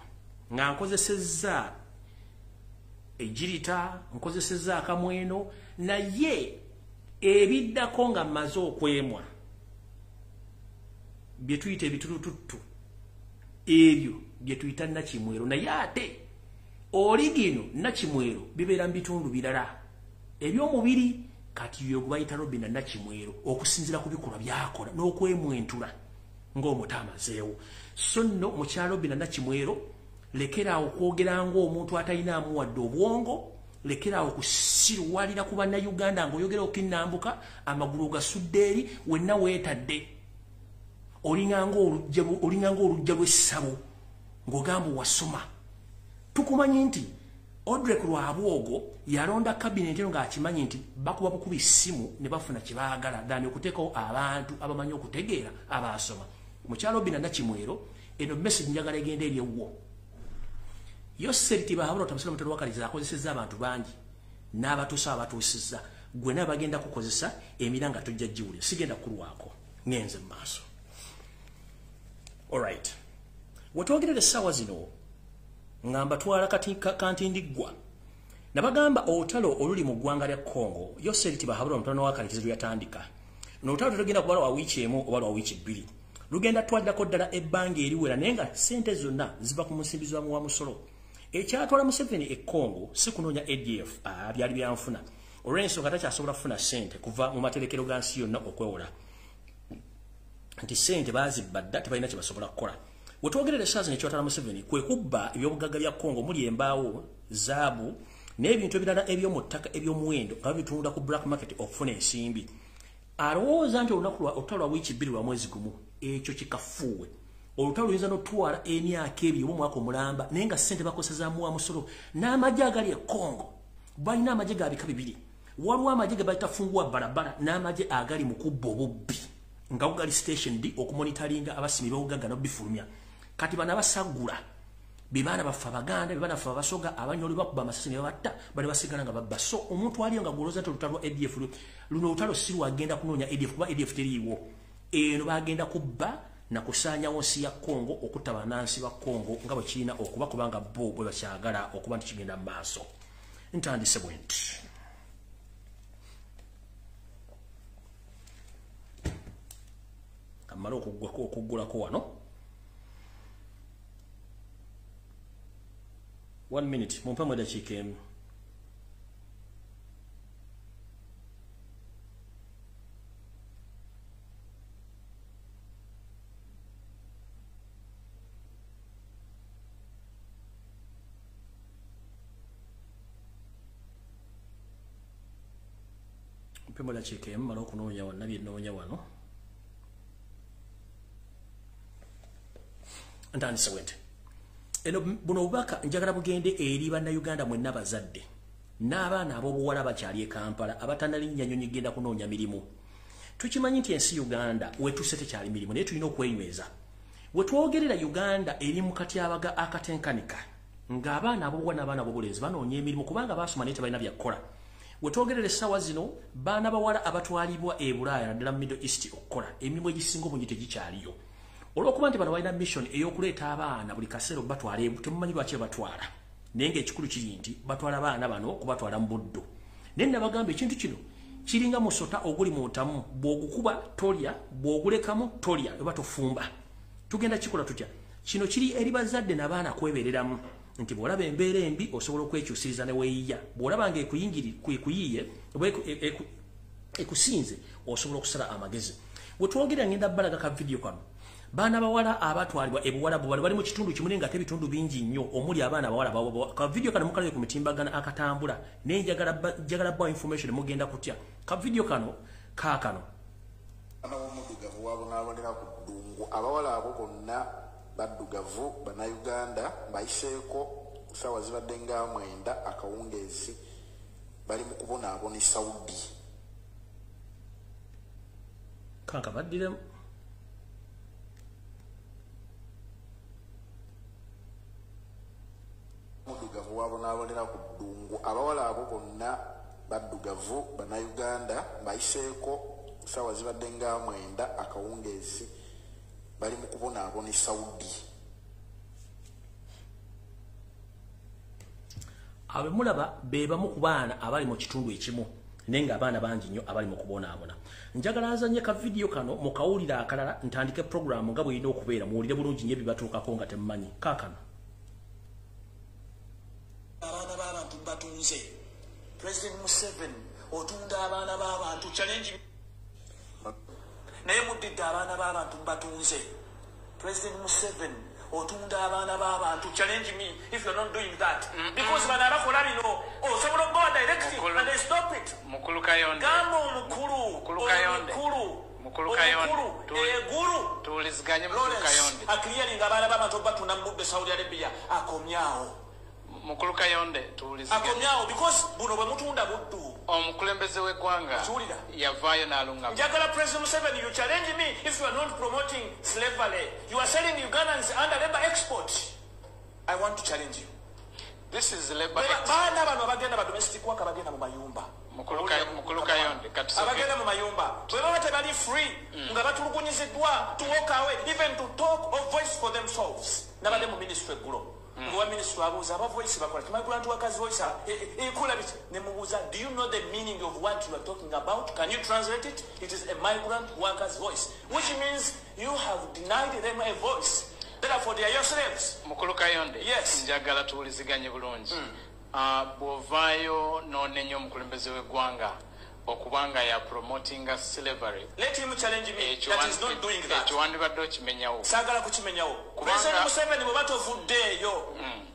nga nkozesezza ejirita, nkozesezza akamweno, naye ebiddako nga mmaze okwemwa bye tuyita ebitulututtu ebyo bye tuyita Nakimwero. Naye ate oligino Nakimwero bibeera mu bitundu birala eby'omubiri. Kati yo gwe bayita Robina Nakimwero okusinziira ku bikolwa by'akola n'okwemwentula ng'omuto amazeewo. So nno mukyala Robina Nakimwero, lekeraawo okwogera ng'omuntu atalinaamu wadde obwongo, Lekera okusiruwalira ku bannayuganda ng'oyogera okinnambuka amagulu gasudde eri wenna weetadde olinganga olujja lw'essabo ng'ogamba wasoma. Tukumanyi nti Odrek Rwabwogo yalonda kabineti eno ng'akimanyi nti bakuba bukubi ssimu ne bafuna kye baagala than okuteekawo abantu abamanyi okutegeera abaasoma. Mukyalo Bina Nakimwero, eno message njagala egenda eri ewuwo. Yoseri Tibahabura otamusala mutano wakaliza akozesezza abantu bangi n'abatuusa abatuusizza gwe naye bagenda kukozesa emiranga tojja giwulira, sigenda kulwako ngenze mu maaso. Alright, wetwogerera essaawa zino nga mbatwala kantindiggwa nabagamba olutalo oluli mu ggwanga lya Congo. Yoseri Tibahabura omutano wakaliza lwe yatandika n'olutalo tetugenda kubala wa wiiki emu oba lwa wiiki bbiri, lugenda twalirako ddala ebbanga eriwera, naye nga ssente zonna ziva ku musimbi wa musolo. Ekyatwala Museveni e Congo si kunoonya ADF, byali byanfuna olw'ensonga takyasobola kufuna ssente kuva mu materekero ga nsi yonna okwewola nti ssente baazibba dda, tebalina kye basobola kukola. Wetwogerera essaawa zino ekyatwala Museveni kwe kubba ebyobugagga bya Congo muli embaawo, zaabu n'ebintu ebirala eby'omu ttaka eby'omuwendo nga babitunda ku black market okufuna ensimbi. Alowooza nti olunaku olutalo lwa wiiki 2 lwa mwezi gumu, ekyo kikafuuwe. Olutalo luyinza n'otwala emyaka ebiri oba omwaka omulamba, naye nga ssente bakozesezaamu wa musolo. N'amagye agali e Congo balina amagye ga bika bibiri, waliwo amagye ge bayita fungua barabara n'amagye agali mu kubba obubbi nga gali station d okumonitaringa abasimi b'obugagga n'obifulumya. Kati bano abasagula be baana baffe Abaganda, be baana baffe Abasoga, Abanyoli, bakuba amasasi ne babatta, bali basigala nga babba. So omuntu aliyo nga gw'olowooza nti olutalo lwa ADF luno, olutalo si lwagenda kunoonya ADF kuba ADF teriiwo. Eno bagenda kubba na kusaanyawo nsi ya Congo, okutta bannansi ba Congo nga bwe kirina okuba, kubanga bo bwe bakyagala okuba nti kigenda mu maaso. Ntandise bwe nti kamale okuggulako wano 1 minute, mumpemu eddakiika emu. Mpemu eddakiika emu male okunoonya wonna bye nnoonya wano. Ntandise bwe nti eno buno obubaka njagala bugende eri bannayuganda mwenna bazadde n'abaana ab'obuwala bakyali e Kampala abatannalinnya nnyonyi genda kunoonya mirimu. Tukimanyi nti ensi Uganda wetuuse tekyali mirimu, naye tulina okwenyweza. Wetwogerera Uganda eri mu katyabaga akatenkanika ng'abaana ab'obuwala n'abaana ab'obulenzi banoonya emirimu kubanga baasoma naye tebalina byakukola. Wetwogerera essaawa zino baana bawala abatwalibwa e Bulaaya naddala mu Middle East okukola emirimu egisinga obungi tegikyaliyo olw'okuba nti bano balina mission ey'okuleeta abaana buli kaseera obatwala, temumanyi lwaki batwala, naye ng'ekikulu kiri nti batwala abaana bano kubatwala mu buddo. Naye nabagamba ekintu kino kiringa musota oguli mu ntamu, bw'ogukuba tolya, bw'ogulekamu tolya oba tofumba. Tugenda kikola tutya? Kino kiri eri bazadde n'abaana kwebereramu nti bw'olaba embeera embi osobola okwekyusiriza ne weeyiya, bw'olaba nga ekuyiye oba ekusinze osobola okusala amagezi. Wetwogera ngenda balaga ka vidiyo kano, baana bawala abatwalibwa ebuwalabu bali bali mu kitundu kimu naye nga ate ebitundu bingi nnyo omuli abaana abawala. Ka vidiyo kano mukalabe ku mitimbagano akatambula, naye njagala bawa information mugenda kutya. Ka vidiyo kano kaakano. Omwana w'omuddugavu wabonaabonera ku ddungu. Abawala abo bonna baddugavu bannayuganda bayiseeko saawa zibadde nga 9 akawungeezi, bali mu kubonaabona e Saudi. Kanka baddiremu. Omuddugavu wabonaabonera ku ddungu. Abawala abo bonna baddugavu bannayuganda bayiseeko saawa zibadde nga 9 akawungeezi, bali mu kubonaabona e Saudi. Abo mulaba be bamu ku baana abali mu kitundu ekimu, naye ng'abaana bangi nnyo abali mu kubonaabona. Njagala nzanye ka vidiyo kano mukawulira akalala ntandike programu nga bw'erina okubeera, muwulire bulungi nnyo ebibatuukako nga temumanyi. Kaakano. Abaana b'abantu batunze. President Museveni otunda abaana b'abantu, challenge naye muddidde abaana b'abantu batunze. President Museveni Otunda abaana b'abantu. Challenge me if you're not doing that. Because bano abakola bino osobola okubawa directive and they stop it. Mukulu Kayonde. Gamba omukulu. Mukulu Kayonde. Omukulu. Mukulu Kayonde. Egulu. Tuwuliziganye Mukulu Kayonde. Aclearing abaana b'abantu batunda mu budde Saudi Arabia akomyawo. Mukulu Kayonde tuwuliziganye. Akomyawo because buno bwe mutunda buddu. Omukulembeze w'eggwanga yavaayo n'alungama. Njagala President Museveni, you challenge me if you are not promoting slavery. You are selling Ugandans under labor export. I want to challenge you. This is labor export. Baana bano abagenda ba domestic worker bagenda mu mayumba. Mukulu Kayonde katusoke. Abagenda mu mayumba. Bwe baba tebali free nga batulugunyiziddwa to walk away, even to talk or voice for themselves. Nabadde mu ministry eggulo. Ngwa ministry abuuza aba voice bakola migrant workers voice ekola biki ne mubuuza, do you know the meaning of what you are talking about? Can you translate it? It is a migrant workers voice, which means you have denied them a voice, therefore they are your slaves. Mukulu Kayonde, yes. Njagala tuwuliziganye bulungi. Bw'ovaayo n'onenya omukulembeze w'eggwanga okubanga ya promoting slavery, let him challenge me that is not doing that. Ekyo wandibadde okimenyawo. Saagala kukimenyawo. President Museveni bw'oba tovuddeeyo,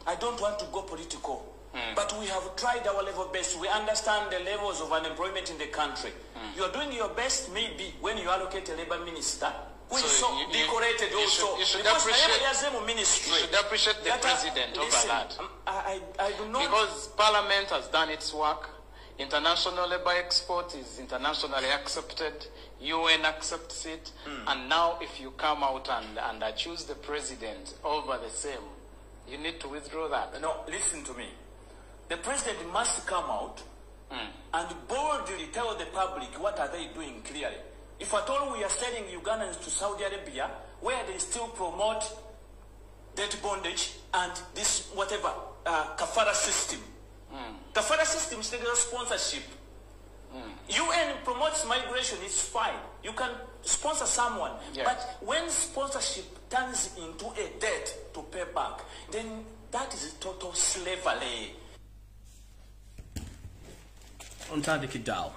I don't want to go political, but we have tried our level best. We understand the levels of unemployment in the country. You are doing your best maybe when you allocate a labor minister who is so decorated also. You should because appreciate, ministry. You should appreciate the president over that. I do not. Because Parliament has done its work. International labor export is internationally accepted. UN accepts it. And now if you come out and accuse the president over the same, you need to withdraw that. No, listen to me. The president must come out and boldly tell the public what are they doing clearly. If at all we are selling Ugandans to Saudi Arabia, where they still promote debt bondage and this whatever, kafara system. Kafara system is a sponsorship. UN promotes migration, it's fine. You can sponsor someone. Yes. But when sponsorship turns into a debt to pay back, then that is total slavery. Ntandikidde awo.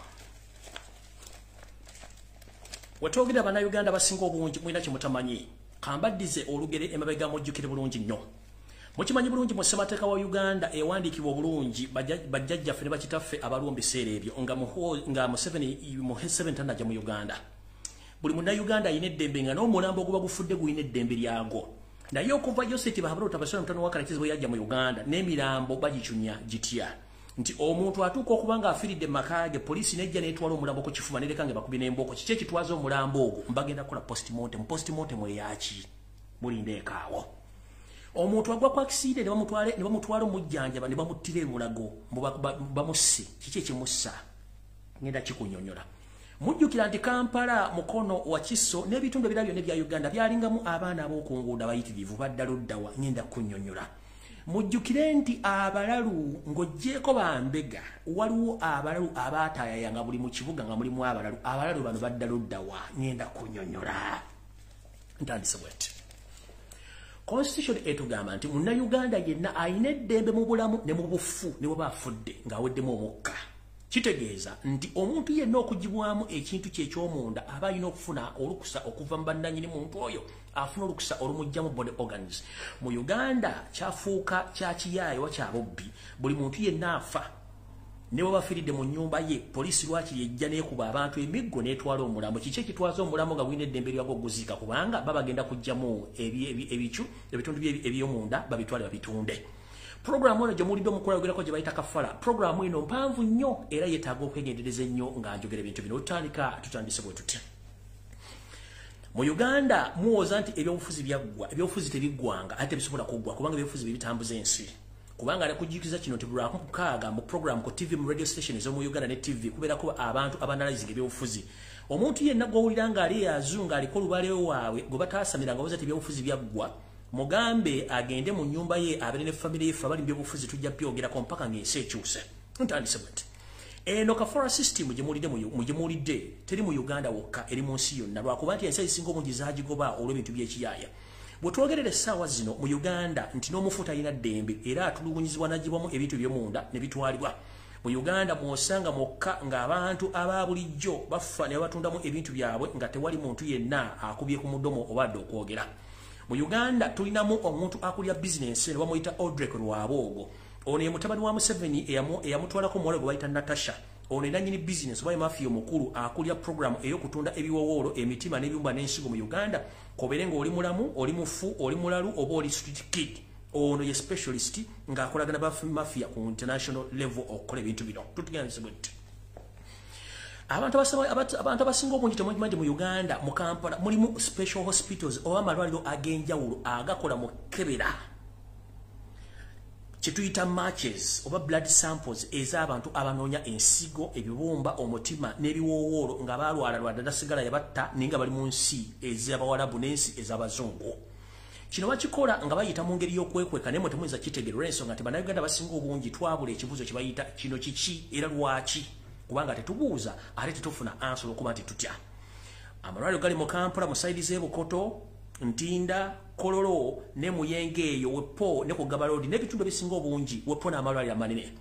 Wetwogera bannayuganda basinga obungi mulina kye mutamanyi. Kambaddize olugere emabega mujjukire bulungi nnyo. Mukimanyi bulungi mu ssemateeka wa Uganda ewandiikibwa obulungi bajjajjaffe ne bakitaffe abaliwo mu biseera ebyo nga Museveni tannajja mu Uganda. Buli munnayuganda alina eddembe nga n'omulambo oguba gufudde gulina eddembe lyagwo. Naye okuva Yoseti Bahabalota Basona mutabani wa Kalekezi bwe yajja mu Uganda n'emirambo bagicunya gitya. Nti omuntu atuuka okuba nga afiiridde mu maka ge, poliisi n'ejja n'etwala omulambo ku kifuba n'ereka nga bakubye n'embooko. Kiki ekitwaza omulambo ogwo? Mbagenda kukola postmortem. Postmortem eyaki? Mulindeekaawo. Omuntu agwa ku accident ne bamutwala omujjanjaba ne bamuttira ebulago bamusse. Kiki ekimussa? Ngenda kikunyonnyola. Mujjukira nti Kampala, Mukono, Wakiso n'ebitundu ebirala byonna ebya Uganda byalingamu abaana ab'oku nguudo abayitirivu badda luddawa. Ngenda kunyonnyola. Mujjukire nti abalalu ng'oggyeeko bambega, waliwo abalalu abaataayayanga buli mu kibuga nga mulimu abalalu. Abalalu bano badda luddawa. Ngenda kunyonnyola. Ntandise bweti. Constitution etugamba nti munnayuganda yenna alina eddembe mu bulamu ne mu bufu ne bw'aba afudde ng'aweddemu omukka. Kitegeeza nti omuntu yenna okugibwamu ekintu kye eky'omunda aba alina okufuna olukusa okuva mu bannannyini muntu oyo afuna olukusa olumugyamu body organs. Mu Uganda kyafuuka kya kiyaaye oba kya bubbi. Buli muntu yenna afa ne bw'aba afiiridde mu nnyumba ye, poliisi lwakiri ejja n'ekuba abantu emiggo n'etwala omulambo. Kiki ekitwaza omulambo nga gulina eddembe lyagwo oguziika? Kubanga baba bagenda kuggyamu ebicu ebitundu eby'omunda babitwale babitunde. Programu eno gye muwulidde omukulu ayogerako gye bayita kafala. Programu eno mpanvu nnyo era yeetaaga okwegendereza ennyo nga njogera ebintu bino. Tutandise bwe tutya. Mu Uganda muwoza nti ebyobufuzi byaggwa. Ebyobufuzi tebiggwanga ate tebisobola kuggwa kubanga ebyobufuzi bye bitambuza ensi. Kubanga alekujjukiza kino nti buli lwakukaaga mu program ku TV mu radio station ez'omu Uganda ne TV kubeerako abantu abanalizinga ebyobufuzi. Omuntu yenna gw'owulira ng'ali yazunga aliko olubale waabwe gwe bataasamira nga bawoza nti ebyobufuzi byaggwa, mugambe agende mu nnyumba ye abeere ne famire ye, ffe abali mu byobufuzi tujja byogerako mpaka ng'ensi ekyuse. Ntandise bwe nti. Eno kafora system gye muwulidde teri mu Uganda wokka, eri mu nsi yonna, lwakuba nti ensi ezisinga obungi zaagigoba olw'ebintu by'ekiyaaya. Bwe twogerera essaawa zino mu Uganda nti n'omufu talina ddembe era atulugunyizibwa n'aggyibwamu ebintu eby'omunda ne bitwalibwa. Mu Uganda mw'osanga mwokka ng'abantu aba bulijjo bafa ne babatundamu ebintu byabwe nga tewali muntu yenna akubye ku mudomo oba adde okwogera. Mu Uganda tulinamu omuntu akulya bizinensi eno, bamuyita Odrek Rwabwogo. Ono ye mutabani wa Museveni eyamutwalako omuwala gwe bayita Natasha. Ono ye nannyini bizinensi oba ye mafia omukulu akulya programu ey'okutunda ebiwowoolo, emitima n'ebibumba n'ensigo mu Uganda. K'obeere ng'oli mulamu, oli mufu, oli mulalu oba oli street kid, ono ye specialist ng'akolagana ba mafia ku international level okukola ebintu bino. Tutugenze bwe tuti. Abantu abasinga obungi temukimanyi mu Uganda, mu Kampala mulimu special hospitals oba amalwaliro ag'enjawulo agakola mu kebera kyetuyita matches oba blood samples ez'abantu abanoonya ensigo, ebibumba, omutima n'ebiwoowoolo nga baalwala lwadda dasigala yabatta, naye nga bali mu nsi ez'Abawalabu n'ensi ez'Abazungu. Kino bakikola nga bayita mu ngeri y'okwekweka, naye mwe temuyinza kitegeera olw'ensonga nti Bannayuganda basinga obungi twabula ekibuuzo kye bayita kino kiki era lwaki, kubanga tetubuuza ate tetufuna answer okuba nti tutya. Amalwaliro gali mu Kampala, mu side z'e Bukoto, Ntinda, Kololo ne Muyenge eyo, Wepo ne ku Gaba Road n'ebitundu ebisinga obungi. Wepo n'amalwaliro amanene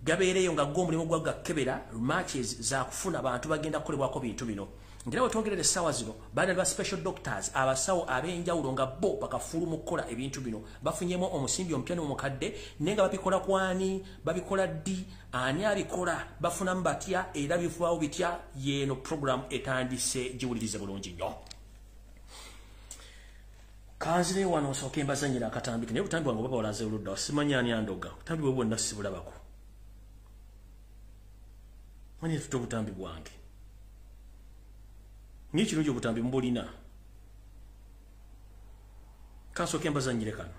gabeereyo nga go omulimu gwa gakebera matches za kufuna abantu bagenda kukolebwako bintu bino. Ngera bwe twogerera essaawa zino, baana ba special doctors, abasawo ab'enjawulo nga bo bakafulu mu kukola ebintu bino, bafunyemu omusimbi omupya n'omukadde, naye nga babikola kwani, babikola ddi, ani abikola, bafunamu batya era bifaawo bitya? Yeeno program etandise, giwulirize bulungi nnyo. Kanzire wano nsooke mbazannyira akatambi, naye obutambi bwange oba bawalaze oludda, simanyi ani andoga. Obutambi bwe bwonna sibulabako. Manyi tuta obutambi bwange. Naye kirungi obutambi mbulina. Kansooke mbazannyire kano.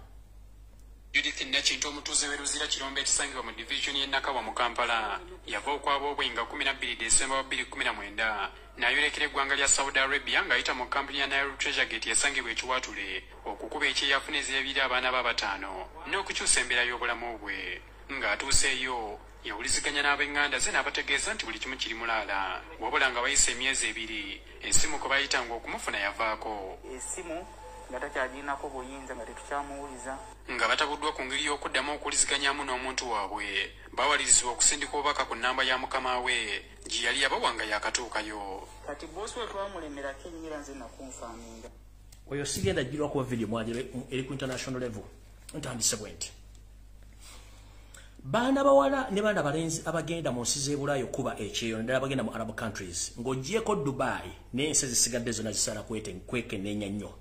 Judith Nakintu, omutuuze w'e Luzira Kirombe ekisangibwa mu divizoni y'e Nakawa mu Kampala, yava okwaba obwe nga 12 Desemba wa 2019 n'ayolekera eggwanga lya Saudi Arabia ng'ayita mu kampuni ya Nile Treasure Gate esangibwa e Kiwatule okukuba ekyeyafuna ezirabirira abaana be abataano n'okukyusa embeera y'obulamu bwe. Ng'atuuseeyo, yawuliziganya n'ab'eŋŋanda ze n'abategeeza nti buli kimu kiri mulaala, wabula nga bayise emyezi 2, essimu kwe bayitanga okumufuna yavaako. Essimu nga takyaginako buyinza, nga tetukyamuwuliza. Nga batabuddwa ku ngeri y'okuddamu okuwuliziganyamu n'omuntu waabwe, bawalirizibwa okusindika obubaka ku nnamba ya mukama we gye yali yabawa nga yakatuukayo. Kati bosi we twamulemerako ennyo era nze nakunfaaminga. Oyo sigenda girwa kuba video mwagire eri ku international level. Ntandise bwe nti, baana bawala ne baana balenzi abagenda mu nsi z'Ebulaayo okuba ekyeyo, naddala abagenda mu Arab countries, ng'oggyeko Dubai n'ensi ezisigadde zonna, zisaana kwekenneenya nnyo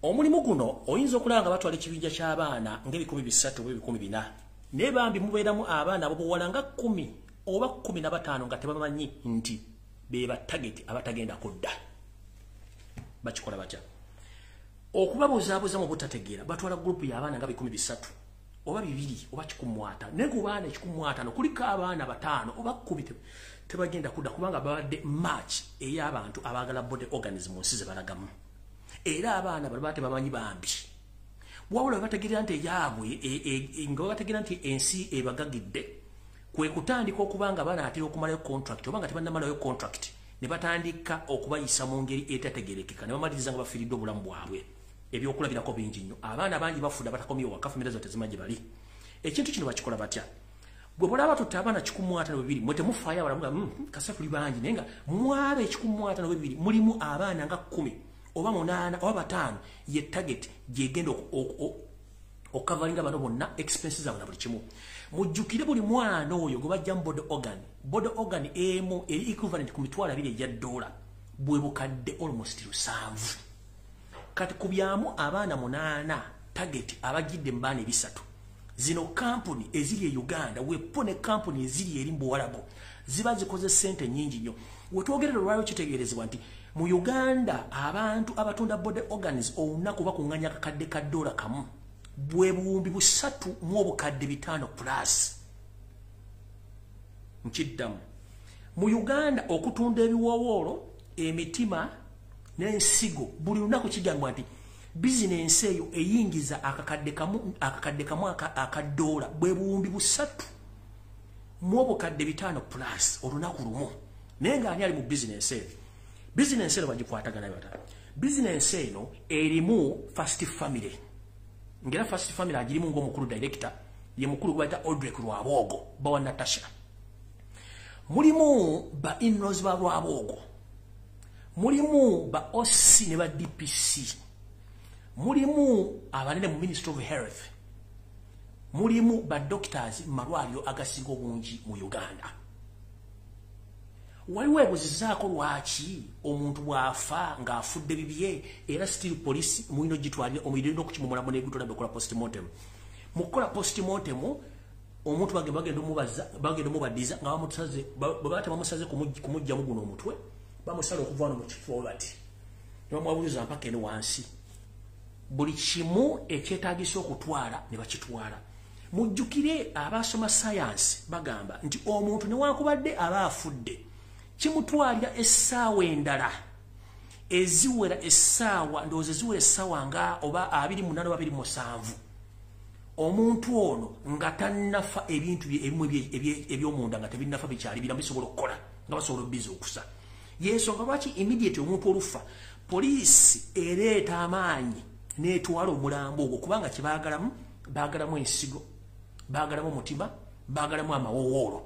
omulimu guno. Oyinza okulaba nga batwala ekibinja ky'abaana ng'ebikumi 3 oba 400,000, naye bambi mubeeramu abaana abobuwala nga 10 oba 15 nga tebamanyi nti be ba target abatagenda kudda. Bakikola batya? Okubabuzaabuza mu butategeera, batwala group y'abaana nga 300 oba 200 oba 150, naye ku baana 150 kuliko abaana 5 oba 10 tebagenda kudda, kubanga babadde match ey'abantu abaagala body organs mu nsi ze balagamu. Era abaana bano baba tebamanyi bambi, wabula bwe bategeera nti eyaabwe nga bategeera nti ensi ebagagidde, kwe kutandika okuba nga banaatera okumalayo contract oba nga tebannamalayo contract, ne batandika okubayisa mu ngeri etategerekeka, ne bamaliriza nga bafiiriddwa obulamu bwabwe. Ebyokulabirako bingi nnyo, abaana bangi bafudde abatakomyewo waka, famire zo tezimanyi gye bali. Ekintu kino bakikola batya? Gwe bulaba tutta abaana 152, mwe temufaayo abalamu nga kasa tuli bangi, naye nga mwaba 152 mulimu abaana nga 10 oba 8 oba 5, ye target gyegenda okukavalinga bano bonna, expenses zaabwe na buli kimu. Mujjukire, buli mwana oyo gwe bajja mu body organ, body organ emu eri equivalent ku 20,000 egya dola, bwe bukadde almost 700. Kati kubyamu abaana 8, target abagidde mu baana 300. Zino kampuni eziri e Uganda, wepo ne kampuni eziri eri mu Buwalabu, ziba zikoze sente nyingi nnyo. Wetwogerera olwaliro, kitegeerezebwa nti mu Uganda abantu abatunda body organs olunaku bakuŋŋanya akakadde ka dola kamu, bwe 305,000 plus. Nkiddamu, mu Uganda okutunda ebiwoowoolo, emitima n'ensigo buli lunaku, kigambibwa nti bizinensi eyo eyingiza akakadde kamu aka dola, bwe 305,000 plus olunaku lumu. Naye nga ani ali mu bizinensi eno? Bizinensi eno bagikwatagana bata? Bizinensi eno erimu first family, ngera first family agirimu ng'omukulu director ye mukulu gwe bayita Odrek Rwabwogo, bawa Natasha. Mulimu ba in-laws ba Rwabwogo, mulimu ba OC ne ba DPC. Mulimu abanene mu Ministry of Health, mulimu ba doctors mu malwaliro agasinga obungi mu Uganda. Waliwo ebuzizaako lwaki omuntu bw'afa ng'afudde bibye era still police mulina ogitwalira omuyirina okukimumulamu n'egutola bekola postmortem. Mu kukola postmortem omuntu bagenda omubaddiza nga bamusaze, bwe tebamusaze kumuggyamu guno omutwe, bamusala okuva wano mu kifo bati ne bamuwabuliza mpaka eno wansi. Buli kimu ekyetaagisa okutwala ne bakitwala. Mujjukire abasoma science bagamba nti omuntu newankubadde aba afudde kimutwalira essaawa endala eziwera essaawa, ndowooza eziwera essaawa nga oba 28 oba 27, omuntu ono nga tannafa ebintu bye ebimu eby'omunda nga tebinnafa bikyali biramu bisobola okukola nga basobola okubizuukusa. Yensonga lwaki immediate omuntu olufa poliisi ereeta amaanyi n'etwala omulambo ogwo, kubanga kye baagalamu, baagalamu ensigo, baagalamu omutima, baagalamu amawowoolo.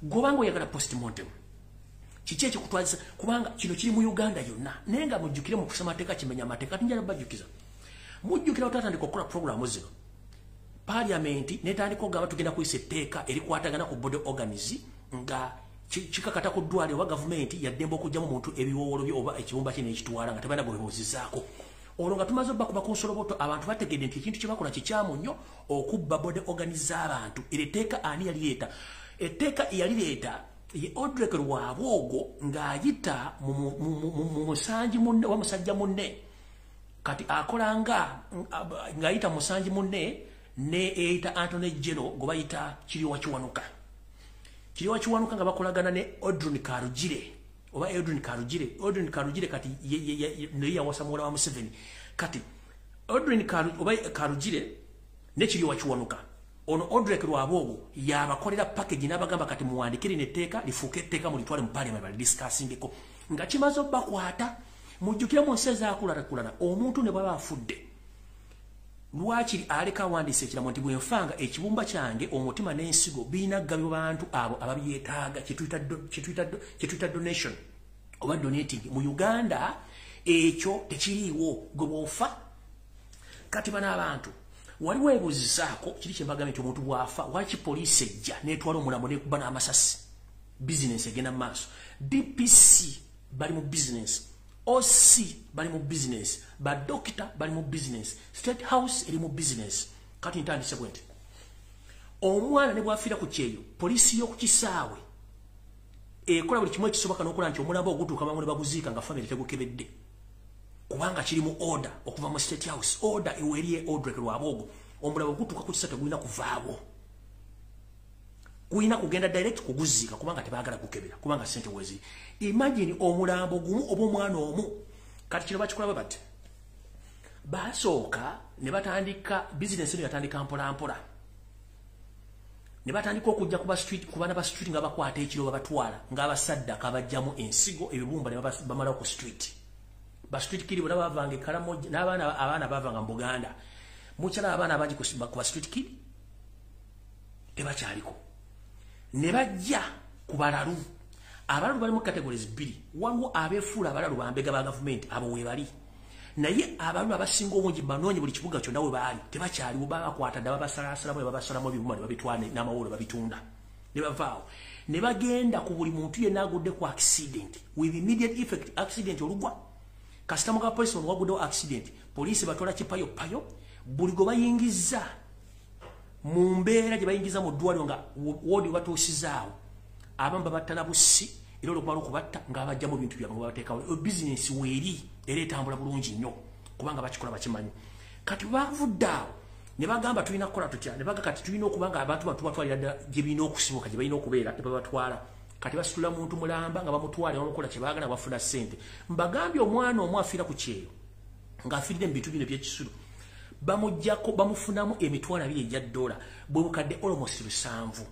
Gobanga oyagala postmortem, kiki ekikutwazisa? Kubanga kino kiri mu Uganda yonna. Naye nga mujjukire mu kusoma amateeka kimenya amateeka. Tinjala bajjukiza, mujjukira otatandika okukola puroguramu zino, Parliament netandika okugamba tugenda kuyisa etteeka erikwatagana ku body organs nga kikakata ku ddwaliro oba gavumenti yaddembe okuggyamu omuntu ebiwoowolo bye oba ekibumba kye n'ekitwala nga tebalina gwebebuuzizaako. Olwo nga tumaze obbakuba ku nsoloboto, abantu bategedde nti ekintu kye bakola kikyamu nnyo okubba body organs z'abantu. Eryo etteeka ani yalireeta? Etteeka eyalireeta ye Odrek Rwabwogo ng'ayita mu musanji munne oba musajja munne, kati akola nga ng'ayita musanji munne ne eyita Attorney General gwe bayita Kiryowa Kiwanuka. Kiryowa Kiwanuka nga bakolagana ne Odrun Karugire oba Edwin Karugire. Odrun Karugire kati naye yawasa muwala wa Museveni. Kati Odrun oba Karugire ne Kiryowa Kiwanuka, ono Odrek Rwabwogo yabakolera package n'abagamba kati muwandikire netteeka lifuuke etteeka mulitwale mu parliament balidiscussingeko. Nga kimaze obbakwata, mujjukire mu nsi ezaakulaakulana omuntu ne bw'aba afudde lwakiri aleka awandiisa ekiramo nti bwenfanga ekibumba kyange, omutima n'ensigo birina kugabibwa bantu abo ababyetaaga, kyetuyita donation oba donating. Mu Uganda ekyo tekiriiwo. Gwe bw'ofa kati bano abantu waliwo ebuzizaako kiri kye mbagambye nti omuntu bw'afa waki poliisi ejja n'etwala omulambo n'ekuba n'amasasi? Bizinesi egenda mu maaso. DPC bali mu bizinesi, OC bali mu bizinesi, badokita bali mu bizinesi, State House eri mu bizinesi. Kati ntandise bwe nti omwana ne bw'afiira ku kyeyo, poliisi y'oku kisaawe ekola buli kimu ekisoboka n'okola nti omulambo ogutuuka mangu ne baguziika nga famire tegukebedde, kubanga kiri mu order okuva mu State House. Order eweriye Odrek Rwabwogo, omulambo gutuuka ku kisa tegulina kuvaawo, gulina kugenda direct kuguziika kubanga tebaagala gukebera, kubanga sente weziri. Imagine omulambo gumu oba omwana omu. Kati kino bakikola bwe bati: basooka ne batandika bizinesi eno, yatandika mpola mpola, ne batandika okujja ku baana ba street nga bakwata ekiro babatwala ng'abasaddaka, bajjamu ensigo, ebibumba ne bamalawo ku street. Ba street kid bonna bavanga e Karamoja n'abaana, abaana bavanga mu Buganda. Mukyala abaana abangi ku ba street kid tebakyaliko. Ne bajja ku balalu. Abalalu bali mu categories bbiri: waliwo abeefuula abalalu bambega ba gavumenti, abo weebali, naye abalalu abasinga obungi banoonye buli kibuga kyonna we baali tebakyaliwo. Babakwata dda, babasalasalamu ne babasalamu ebibuma ne babitwala n'amawolo babitunda ne bavaawo ne bagenda ku buli muntu yenna agudde ku accident with immediate effect. Accident olugwa, kasita muga poliisi ono waguddewo accident, poliisi batwala kipayopayo. Buli gwe bayingiza mu mbeera gye bayingiza mu ddwaliro nga woodi batuusizaawo, abamu babatta na bussi, era olwokumala okubatta ng'abajjamu bintu byabwe nga babateekawo. Bizinesi weeri era etambula bulungi nnyo kubanga bakikola bakimanyi. Kati bavudde awo ne bagamba tulina kukola tutya? Ne baga kati tulina okuba nga abantu bano tubatwalira ddala gye birina okusibuka, gye balina okubeera, ne babatwala. Kati basitula muntu mulamba nga bamutwala bamukola kye baagala, bafuna ssente. Mbagambye omwana omu afiira ku kyeyo ng'afiiridde mu bintu bino ebyekisulo, bamugjako bamufunamu 20,000 egya dola, bwe bukadde almost 7.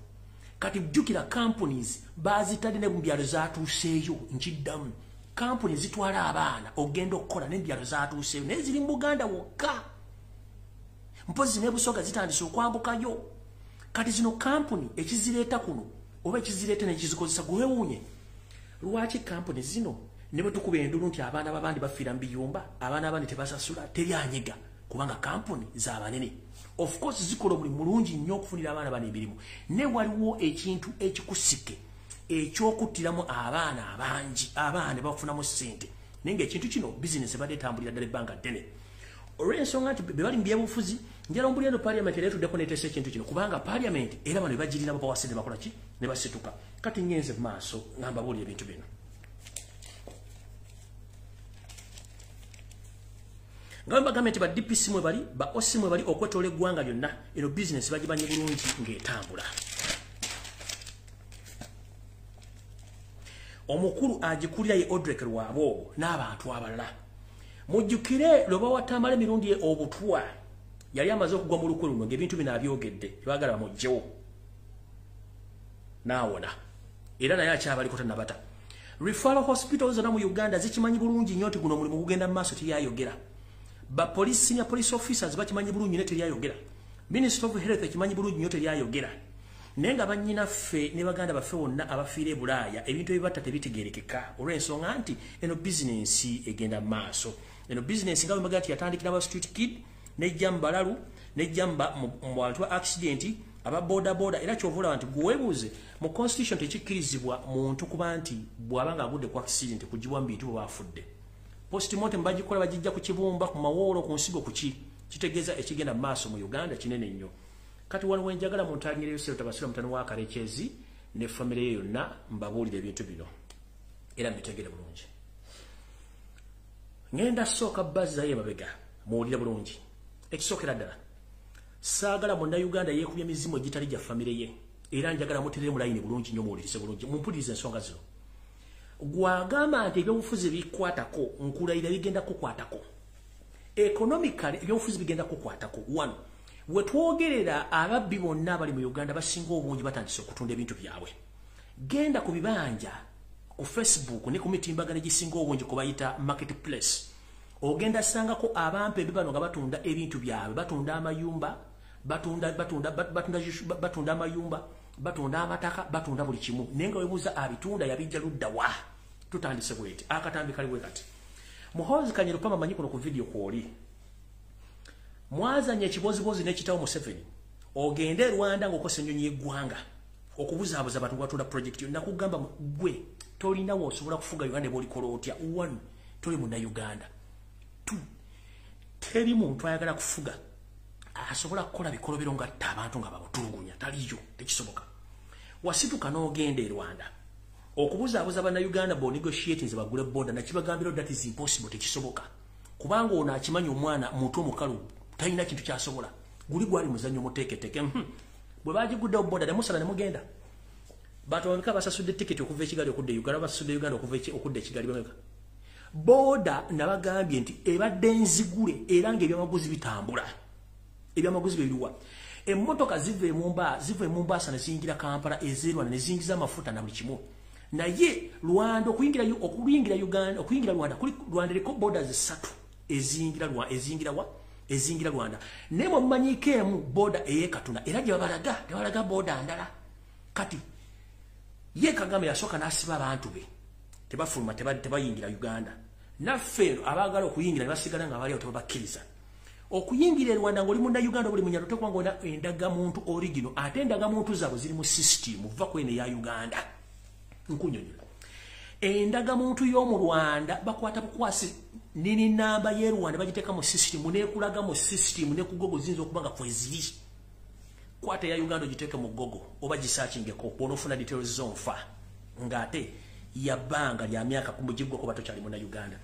Kati jjukira companies bazitadde ne mu byalo zatuuseeyo. Nkiddamu, kampuni zitwala abaana ogenda okukola n'ebyalo zatuuseeyo, naye ziri mu Buganda wokka, mpozi ne Busoga zitandise okwambukayo. Kati zino kampuni ekizireeta kuno oba ekizireeta nekizikozesa, gwewuunye lwaki kampuni zino Ne bwe tukuba endulu nti abaana b'abandi bafiira mu biyumba, abaana abandi tebasasula, teri anyega kubanga kampuni z'abanene. Of course zikola omulimu mulungi nnyo okufunira abaana bano emirimu. Ne waliwo ekintu ekikusike ekyokuttiramu abaana abangi, abaana bafunamu ssente. Naye ng'ekintu kino bizinesi ebadde etambulira ddala ebbanga ddene. Olw'ensonga nti be bali mu byebufuzi, njala ombuli eno parliament era etuddeko n'eteesa ekintu kino kubanga parliament era bano bagirina babawa ssente bakola ki? Ne basituka. Kati ngenze mu maaso nga mbabuulira ebintu bino. Nga mbagambye nti ba DPC mwe bali, ba OC mwe bali okwetoola eggwanga lyonna, eno bizinesi bagibanye bulungi ng'etambula. Omukulu agikulira ye Odrek Rwabwogo n'abantu abalala. Mujjukire lwe bawatamala emirundi obutwa, yali amaze okugwa mu lukwe luno ng'ebintu bino abyogedde, tebaagala bamuggyewo. N'awona. Era naye akyabaliko tannabata. Referral hospitals zonna mu Uganda zikimanyi bulungi nnyo nti guno omulimu gugenda mu maaso teyayogera. Ba police, senior police officers bakimanyi bulungi nnyo teryayogera. Minister of Health ekimanyi bulungi nnyo teryayogera. Naye nga bannyinaffe ne baganda baffe bonna abafiira e Bulaaya ebintu ebibatta tebitegeerekeka olw'ensonga nti eno bizinensi egenda mu maaso. Eno bizinensi nga bwe mbagamba nti yatandikira ba street kid, n'ejja mu balalu, n'ejja mu bantu ba accident, aba boda boda. Era ky'ova olaba nti gwe weebuuze mu constitution tekikkirizibwa muntu kuba nti bw'aba ng'agudde ku accident kuggyibwa mu bintu bwe baafudde. Postmortem bagikola bagijja ku kibumba, ku mawoolo, ku nsigo, ku ki. Kitegeeza ekigenda mu maaso mu Uganda kinene nnyo. Kati wano we njagala muntangireyo Sero Tabasira mutano wa Karekyezi ne famire ye yonna mbabuulire ebintu bino era mbitegere bulungi. Ngenda sooka bazzayo emabega muwulire bulungi. Ekisookera ddala, saagala munnayuganda yeekubye emizimu egitali gya famire ye, era njagala muterere mu layini bulungi nnyo muwulirize bulungi, mumpulirize ensonga zino. Gwagamba nti ebyobufuzi bikwatako, nkulayira bigenda kukwatako. Economically ebyobufuzi bigenda kukwatako. One, we twogerera ababbi bonna abali mu Uganda basinga obungi batandise okutunda ebintu byabwe. Genda ku bibanja ku Facebook ne ku mitimbagano egisinga obungi ku bayita marketplace. Ogenda sangako abampembe bano nga batunda ebintu byabwe, batunda amayumba, batunda batunda batunda batunda amayumba, batunda amataka, batunda buli kimu. Naye nga weebuuza abitunda yabijja ludda wa? Tutandise bweti. Akatambi kali bwe kati. Muhoozi Kainerugaba manyi kuno ku video kwoli. Mwazanye ekibozibozi n'ekitawo Museveni. Ogende e Rwanda ng'okosa ennyonyi y'eggwanga okubuzaabuza abantu batunda project yo. Nakugamba gwe tolina w'osobola kufuga Uganda bw'olikola otya. One, toli munnayuganda. Two, teri muntu ayagala kufuga asobola kukola bikolobero ng'atta abantu nga babutulugunya. Taliyo, tekisoboka. Wasituka n'ogenda e Rwanda okubuzaabuza bannayuganda bo negotiating bagule border, nakibagambira that is impossible, tekisoboka. Kubanga ono akimanyi omwana muntu omukalu talina kintu kyasobola. Guli gwali muzannyo muteeketeke. Bwe bagiguddewo border ne musala ne mugenda. Bantu bameka basasudde tiketi okuva e Kigali okudda e Uganda, basasudde Uganda okuva okudda e Kigali bameka. Border nabagambye nti ebadde nzigule era ng'ebyamaguzi bitambula. Ebyamaguzi bye biruwa. Emmotoka ziva e Mombasa ne ziyingira Kampala, ez'e Rwanda ne ziyingiza amafuta na buli kimu. Naye Rwanda okuyingira Uganda, okuyingira Rwanda, kuli Rwanda eriko borders ssatu eziyingira Rwanda, eziyingira wa? Eziyingira Rwanda. Naye mwe mumanyiiko emu border ey'e Katuna era gye babalaga, tebalaga border ndala. Kati ye Kagame yasooka n'asiba abantu be, tebafuluma, tebayingira Uganda. Naffe eno abaagala okuyingira ne basigala nga bali awo tebabakkiriza. Okuyingira e Rwanda ng'oli munnayuganda buli munyarwanda tokuba ng'olina endagamuntu original, ate endagamuntu zaabwe ziri mu system va ku eno eya Uganda. Nkunyonyola. Endagamuntu y'omu Rwanda bakwata bukwasi nini namba y'e Rwanda bagiteeka mu system n'ekulaga mu system ne ku Google ziyinza okuba nga kweziri. Kwata eya Uganda ogiteeke mu Google oba gisearchingeko bw'onoofuna details zonfa ng'ate ya bbanga lya myaka kumugiggwako batokyali munnayuganda.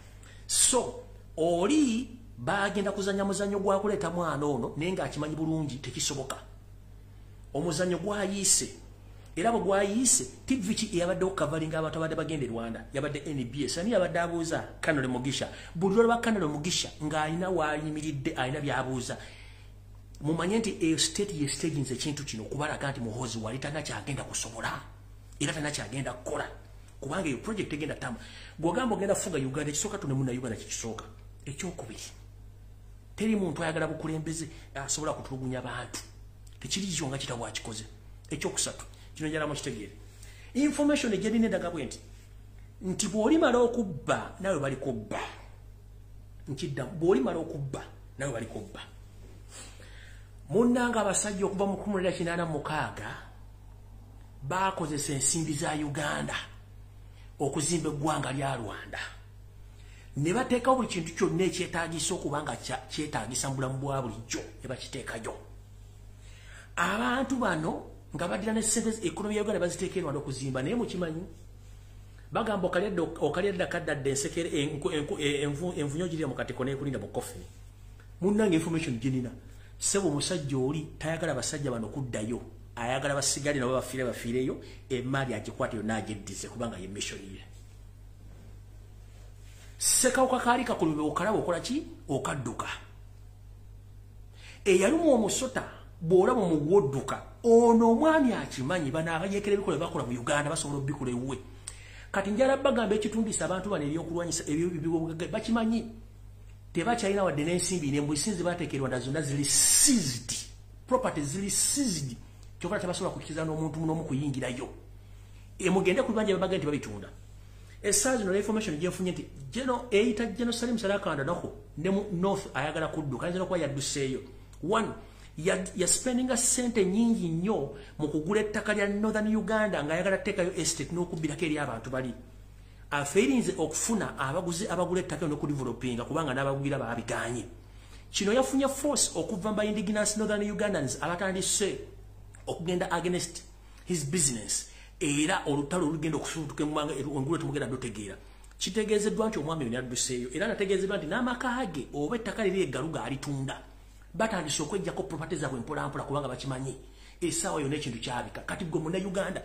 So oli bagenda kuzannya muzannyo gwa kuleeta mwana ono naye ng'akimanyi bulungi tekisoboka. Omuzannyo gwayiise era bwe gwayiise TV ki eyabadde okukavalinga abantu abadde bagenda e Rwanda yabadde NBS. Ani yabadde abuuza? Kanole Mugisha. Buli lw'olaba Kanole Mugisha ng'alina w'ayimiridde alina by'abuuza, mumanye nti eyo state ye staginze ekintu kino okubalaga nti Muhoozi wali talina kyagenda kusobola era talina kyagenda kukola kubanga eyo project egenda tama. Gw'ogamba ogenda kufuga Uganda, ekisooka tune munnayuganda kikisooka. Ekyokubiri, teri muntu ayagala bukulembeze asobola kutulugunya bantu, tekiriyo nga kitabo akikoze. Ekyokusatu, kino njagala mukitegeere. Information egyenina endaga bwe nti Nti bw'olimala okubba nawe bali kubba. Nkiddamu, bw'olimala okubba nawe bali kubba. Munnanga abasajja okuva mu 1986 bakozesa ensimbi za Uganda okuzimba eggwanga lya Rwanda. Ne bateekawo buli kintu kyonna ekyetaagisa okuba nga kyetaagisa mu bulamu bwa bulijjo ne bakiteekayo. Abantu bano nga baddira ne ssente economy ya Uganda baziteeka e Rwanda okuzimba, naye mukimanyi bagamba okalyadda kaddadde ensekere envunyo girira mu katiko n'ekulinda mu coffin. Munnange information gye nnina, ssebo, omusajja oli tayagala basajja bano kuddayo, ayagala basigale nabo bafiire bafiireyo, emaali agikwate yonna agyeddize, kubanga ye mission ye. Ssekawuka kaali kakulube, okalaba okola ki? Okadduka. Eyalumwa omusota bw'olaba omugwa odduka. Ono omwami akimanyi bano abayeekera ebikola bakola mu Uganda basobola obikola ewuwe. Kati njala bagamba ekitundisa abantu bano ebyokulwanyisa ebyo bakimanyi, tebakyalina wadde n'ensimbi nembusinzi bateeka e Rwanda zonna ziri seized, property ziri seized, kyokka tebasobola kukkiriza n'omuntu n'omu kuyingirayo. Mugende ku bibanja babaga nti babitunda. Essaawa zino information gyenfunye nti geno eyita Geno Salim Salakanda nako ne mu North ayagala kudduka, ayinza n'okuba yadduseeyo. One, yaspendinga sente nyingi nnyo mu kugula ettaka lya Northern Uganda ng'ayagala teekayo estate n'okubbirako eri abantu bali. Afeirinze okufuna abaguzi abagula ettaka n'okudevelopinga kubanga n'abagwira baabiganye. Kino yafunye force okuva mu indigenous Northern Ugandans abatandise okugenda against his business, era olutalo olugenda okusuutuka engulu tumugenda dutegeera. Kitegeezeddwa nti omwami ono yadduseeyo, era nategeezeddwa nti n'amaka ge oba ettaka liri eggaluga alitunda. Batandise okweggyako property zaabwe mpolampola kubanga bakimanyi essaawa yonna ekintu kyabika. Kati gwe Munnayuganda,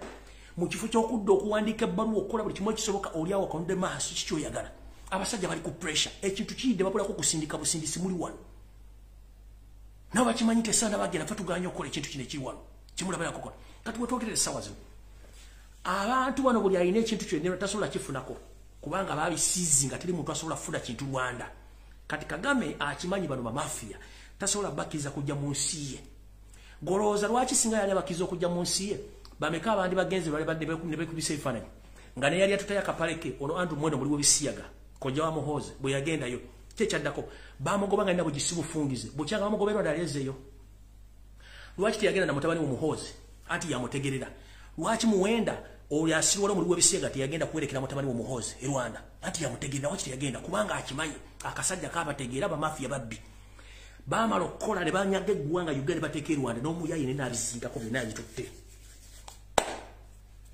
mu kifo ky'okudda okuwandiika ebbaluwa, okukola buli kimu ekisoboka, oli awo akanudde maaso. Kikyoyagala, abasajja bali ku pressure, ekintu kiyidde, babulako kusindika busindisi. Muli wano nabo bakimanyi nti essaawa bagenda fe tuganye okukola ekintu kino ekiri wano kimulabirakokola. Kati wetwogerera essaawa zino, abantu bano buli alina ekintu kyonna tasobola kifunako kubanga babisiizi nga teri muntu asobola kufuna kintu Rwanda. Kati Kagame akimanyi bano bamafiya, tasobola bakkiriza kujja mu nsi ye. Golowooza lwaki singa yali abakkiriza okujja mu nsi ye, bameka abandi bagenze ne bekubisa ebifaananyi nga ne yali atutayo akapaleke ono Andrew Mwendo muli w'ebisiyaga, kojja wa Muhoozi, bwe yagendayo kyekyaddako bamugoba nga alina bugisi bufungize bukyanga bamugoba e Rwanda alezeeyo. Lwaki teyagenda na mutabani we Muhoozi? Anti yamutegerera. Lwaki Muwenda oyo asirwala omuli w'ebisiyaga teyagenda kuwerekera mutabani we Muhoozi e Rwanda? Anti yamutegerera. Lwaki teyagenda? Kubanga akimanyi akasajja kabategeera, bamafiya babbi. Bamala okukola ne banyaga eggwanga Uganda, bateeka e Rwanda n'omuyayi ne naabizingako byonna yagitutte.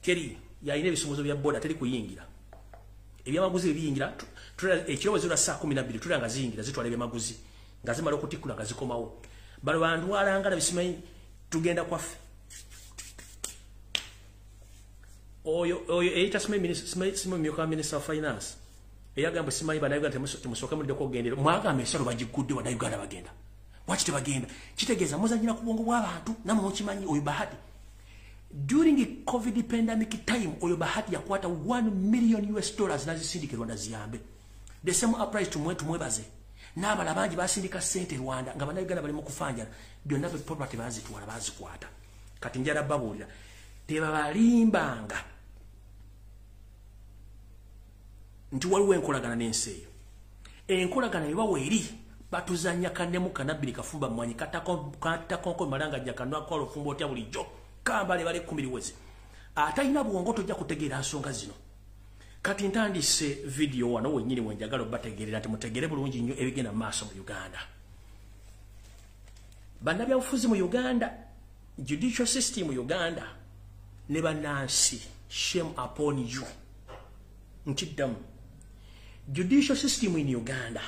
Teri yalina ebisumuzo bya boda, teri kuyingira ebyamaguzi ebiyingira. Ekiro bwe zirwa saa 12 tulira nga ziyingira, zitwala ebyamaguzi nga zimala okutikkula nga zikomawo. Bano bandwalangala bisimanyi tugenda kwaffe. Oyo eyita simanyi myuka minister of finance eyagamba simanyi Bannayuganda temusooke muddeko okugendera, mwagamba ensalo bagigudde, Bannayuganda bagenda. Lwaki tebagenda? Kitegeeza muzanyira ku bwongo bw'abantu, namwe mukimanyi. Oyo Bahati, during COVID pandemic time, oyo Bahati yakwata 1 million US dollars nazisindika Rwanda ziyambe. The same applies to mwe tumwebaze n'abala bangi basindika sente Rwanda nga Bannayuganda bali mu kufanjala. Byonna property bazitwala, bazikwata. Kati njala babuulira, tebabalimbanga nti waliwo enkolagana n'ensi eyo. Enkolagana eba weeri, batuzanya kannemu kanabbiri kafumba mwanyi katakonko malanga jja kanwakola ofumba otya bulijjo kambale bale 10 liweze. Atalina bwongo tojja kutegeera nsonga zino. Kati ntandise video wano wennyini wenjagala obategeerera nti mutegeere bulungi nnyo ebigenda mu maaso mu Uganda, bannabyabufuzi mu Uganda, judicial system mu Uganda ne bannansi. Shame upon you. Nkiddamu, judicial system in Uganda,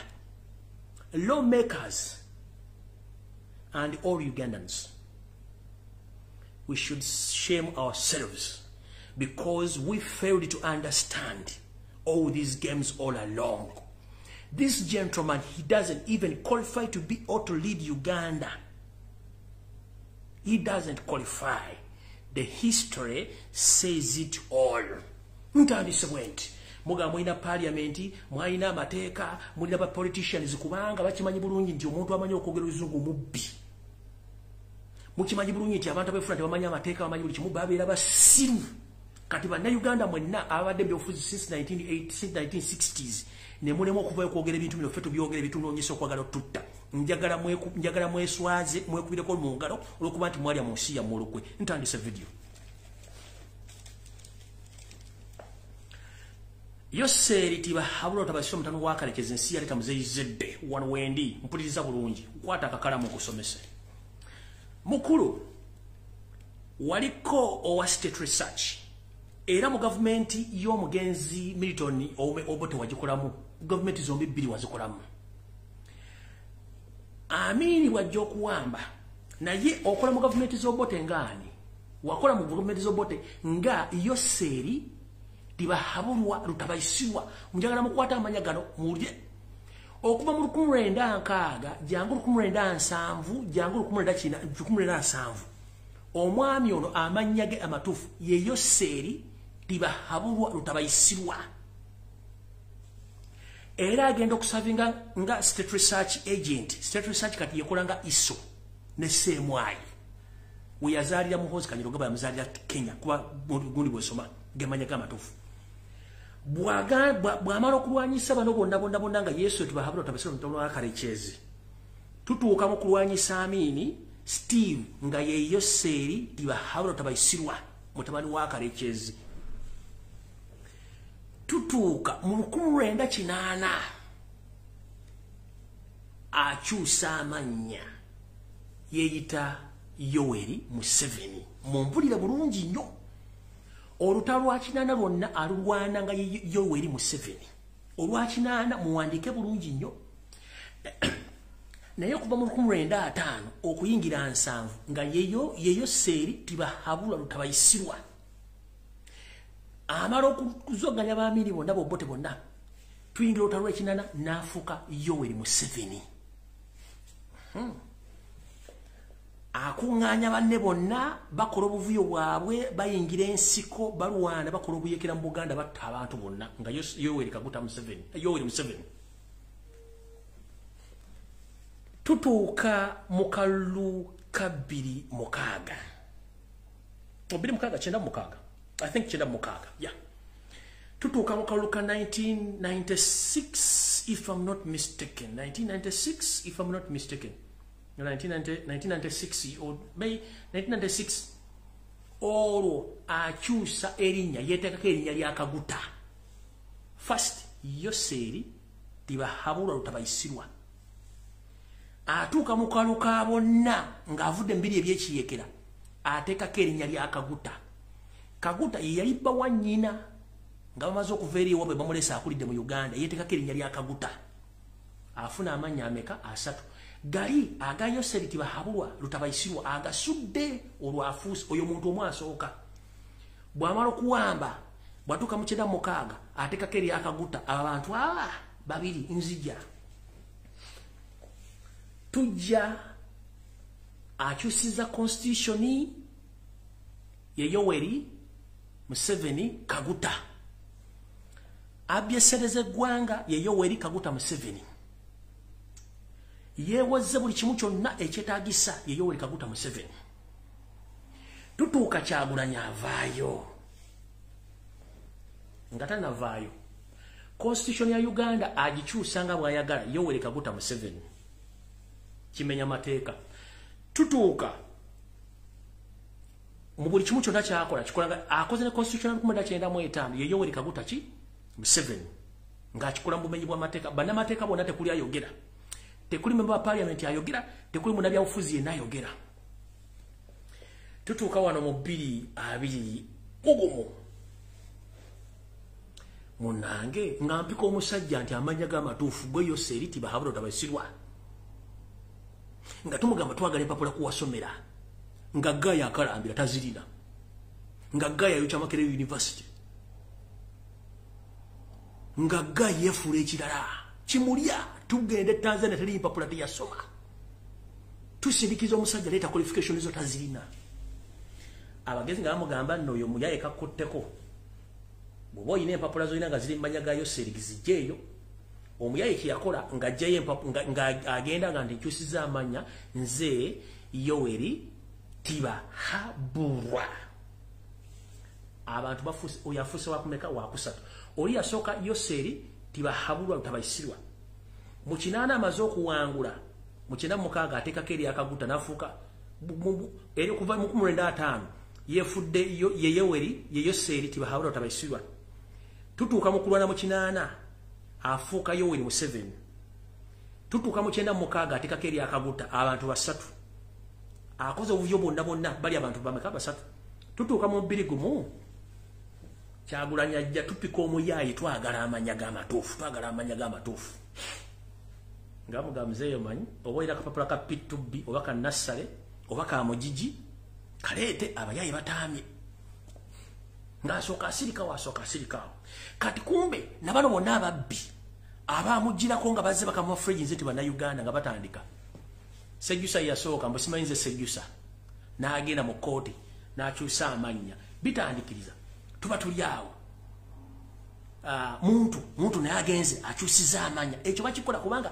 lawmakers and all Ugandans, we should shame ourselves because we failed to understand all these games all along. This gentleman, he doesn't even qualify to be or to lead Uganda. He doesn't qualify. The history says it all. Ntandise bwe nti mugamba mulina parliament, mwalina amateeka, mulina ba politicians, kubanga bakimanyi bulungi nti omuntu amanyi okwogera oluzungu mubbi. Mukimanyi bulungi nti abantu abefuna tebamanyi amateeka, bamanyi buli kimu, babeera basiru. Kati bannayuganda mwenna abadde byofuzi since 1960s ne mulema okuvayo okwogera ebintu bino, ffe tubyogera ebitunoonyesa okwagala otutta. Njagala mweswaze, mwekubireko mu ngalo olw'okuba nti mwalya mu nsi yammwe olukwe. Ntandise video. Yoseri Tibahabulwa Rutabayisirwa mutano wa Kalekezi ensi yaleta Muzeeyi Zedde wano wendi, mpuliriza bulungi, kwata akakalamu okusomese. Mukulu waliko owa state research era mu gavumenti y'omugenzi Milton Obote wagikolamu, gavumenti zombi bbiri wazikolamu. Amini bw'ajja okuwamba naye okola mu gavumenti z'Obote ngaani? Wakola mu gavumenti z'Obote nga Yoseri Tibahabulwa Rutabayisirwa. Njagala mukwata amanya gano mulye. Okuva mu 1960 jangu 1970 jangu 1970 omwami ono amannya ge amatuufu ye Yoseri Tibahabulwa Rutabayisirwa. Era agenda okusavinga nga state research agent. State research kati yekola nga ISO ne CMI. Weyazaalira Muhoozi Kainerugaba, yamuzaalira Kenya kuba gundi bwesoma gemanya gamatuufu. Bw'amala okulwanyisa bano bonna bonna bonna nga Yesu Tibahabulwa Rutabayisirwa mutano wa Kalekezi, tutuuka mu kulwanyisa Amini Steve nga ye Yoseri Tibahabulwa Rutabayisirwa mutabani wa Kalekezi. Tutuuka mu 1980 akyusa amannya yeeyita Yoweri Museveni. Mumpulire bulungi nnyo. Olutalo lwa 80 lwonna alulwana nga Yoweri Museveni. Olwa 80 muwandiike bulungi nnyo. Naye okuva mu 1950 okuyingira 70 nga ye Yoseri Tibahabulwa Rutabayisirwa amala okuzoganya Bamini bonna Bobote bonna, tuyingira olutalo lw'ekinana n'afuuka Yoweri Museveni. Akuŋŋaanya banne bonna, bakola obuvuyo bwabwe, bayingira ensiko, balwana, bakola obuyekera mu Buganda, batta abantu bonna nga Yoweri Kaguta Museveni, Yoweri Museveni. Tutuuka mu kalulu ka 2006, 26 96, I think 96, yeah. Tutuuka mu kalulu ka 1996 if I'm not mistaken, 1996 if I'm not mistaken, 1996 or May 1996, olwo akyusa erinnya, yeeteekako erinnya lya Kaguta. First Yoseri Tibahabulwa Rutabayisirwa atuuka mu kalulu ka bonna ng'avudde mu biri ebyekiyekera, ateekako erinnya lya Kaguta. Kaguta ye yali bba wa nnyina nga bamaze okuva eri ewaabwe bamuleese akulidde mu Uganda, yeeteekako erinnya lya Kaguta. Afuna amannya ameka? 3. Gali aga Yoseri Tibahabulwa Rutabayisirwa agasudde olwafuuse oyo muntu omu asooka. Bw'amala okuwamba bw'atuuka mu 96 ateekako erya Kaguta. Abantu aba babiri nzija tujja akyusiza constitution ye Yoweri Museveni Kaguta. Abyesereza eggwanga ye Yoweri Kaguta Museveni. Yeewozze buli kimu kyonna ekyetaagisa ye Yoweri Kaguta Museveni. Tutuuka Kyagulanyi avaayo. Nga tannavaayo, constitution ya Uganda agikyusa nga bw'ayagala Yoweri Kaguta Museveni. Kimenya mateeka. Tutuuka mu buli kimu kyonna kyakola kikola nga akoze ne constitution ya 1995 ye Yoweri Kaguta ki Museveni ng'akikola mu bumenyi bw'amateeka. Bannamateeka bonna tekuli ayogera, tekuli member wa parliament ayogera, tekuli munnabyabufuzi yenna ayogera. Tutuuka wano mu 2021 munnange nga mpika omusajja nti amannya g'amatuufu gwe Yoseri Tibahabulwa Rutabayisirwa, nga tumugamba twagala empapula kuwasomera, nga Gaya akalambira tazirina, nga Gaya ayokya Makerere University, nga Gaya yeefuula ekirala kimulya. Tugenda e Tanzania teri mpapula teyasoma, tusindikiza omusajja leeta qualification zo tazirina. Abagezi nga bamugamba nno oyo muyaye kakutteko, bw'oba olina empapula z'olina nga ziri mu mannya ga Yoseri zijjeeyo. Omuyaye kye yakola ng'aggyayo ng'agenda nga nti nkyusiza amannya nze Yoweri Tibahabulwa. Abantu bafuuse, oyo afuuse wakumeka? Wakusatu. Oli yasooka Yoseri Tibahabulwa Lutabaisirwa. Mu 80 amaze okuwangula, mu 96 ateekako eri Akaguta n'afuuka eri okuva mu 1905 yefudde ye Yoweri, ye Yoseri Tibahabulwa Lutabaisirwa. Tutuuka mu kulwana mu 80 afuuka Yoweri Museveni. Tutuuka mu 96 ateekako eri Akaguta, abantu basatu. Akoze obuvuyo bwonna bwonna, bali abantu bameka? Basatu. Tutuuka mu 2001 Kyagulanyi ajja tupika omuyaayi, twagala amanya g'amatuufu, twagala amanya g'amatuufu. Nga mugamba muzeeyo manyi oba era akapapula ka P2B oba ka Nassale oba ka Mugigi kaleete, abayaayi bataamye. Ng'asooka asirikawo, asooka asirikawo. Kati kumbe nabano bonna ababbi abamugirako nga bazze bakamuwa fridge nze nti bannayuganda nga batandika. Sejjusa yasooka, mbu simanyi nze Sejjusa, n'agenda mu kkooti n'akyusa amannya. Bitandikiriza tuba tuli awo, muntu naye agenze akyusiza amannya. Ekyo bakikola kubanga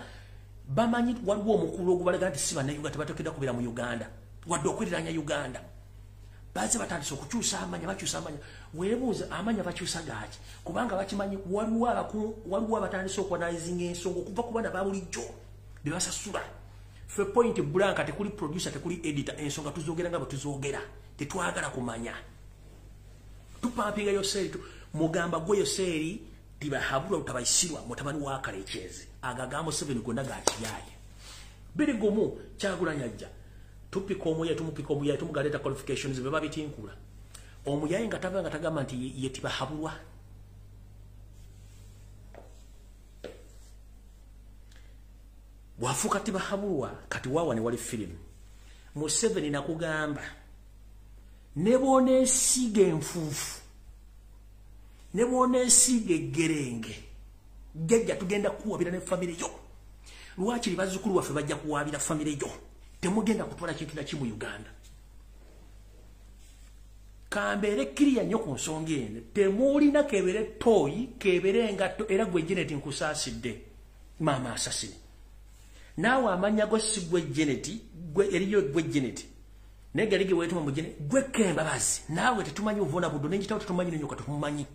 bamanyi waliwo omukulu ogubalaga nti si bannayuganda, tebateekeddwa kubeera mu Uganda wadde okweriranya Uganda. Bazze batandise okukyusa amanya, bakyusa amanya. Weebuuze amanya bakyusa gaaki? Kubanga bakimanyi waliwo abatandise okwanalizinga ensonga okuva ku baana ba bulijjo be basasula. Ffe point blank, tekuli producer, tekuli editor, ensonga tuzoogera nga bwe tuzoogera, tetwagala kumanya. Tupampinga Yoseri, mugamba gwe Yoseri Tibahabulwa Lutabaisirwa mutabani wa Kalekyezi, agaga Museveni gonna ga kiyaaye. 2001 Kyagulanyi ajja tupika omuyayi, tumupika omuyayi, tumugaleeta qualifications bwe babitinkula. Omuyayi nga tava nga tagamba nti ye Tibahabulwa. Bw'afuuka Tibahabulwa, kati waawa ne wali firimu. Museveni nakugamba ne bw'oneesiiga enfuufu, ne bw'oneesiiga eggerenge, jjajja tugenda kuwabira ne famire yo. Lwakiri bazzukulu baffe bajja kuwabira famire yo. Temugenda kutwala kintu na kimu Uganda. Kambeere kiriya nnyo ku nsonga eno. Temulina keebere ttooyi, keebere engatto, era gwe Janet nkusaasidde. Maama asasire. Naawe amannya go si gwe Janet, gwe eriyo gwe Janet. Naye gali ge weetuma mu Janet, gwe Kembabazi. Naawe tetumanyi ovuna buddo, n'engitawo tetumanyi n'enyoka tetumanyi.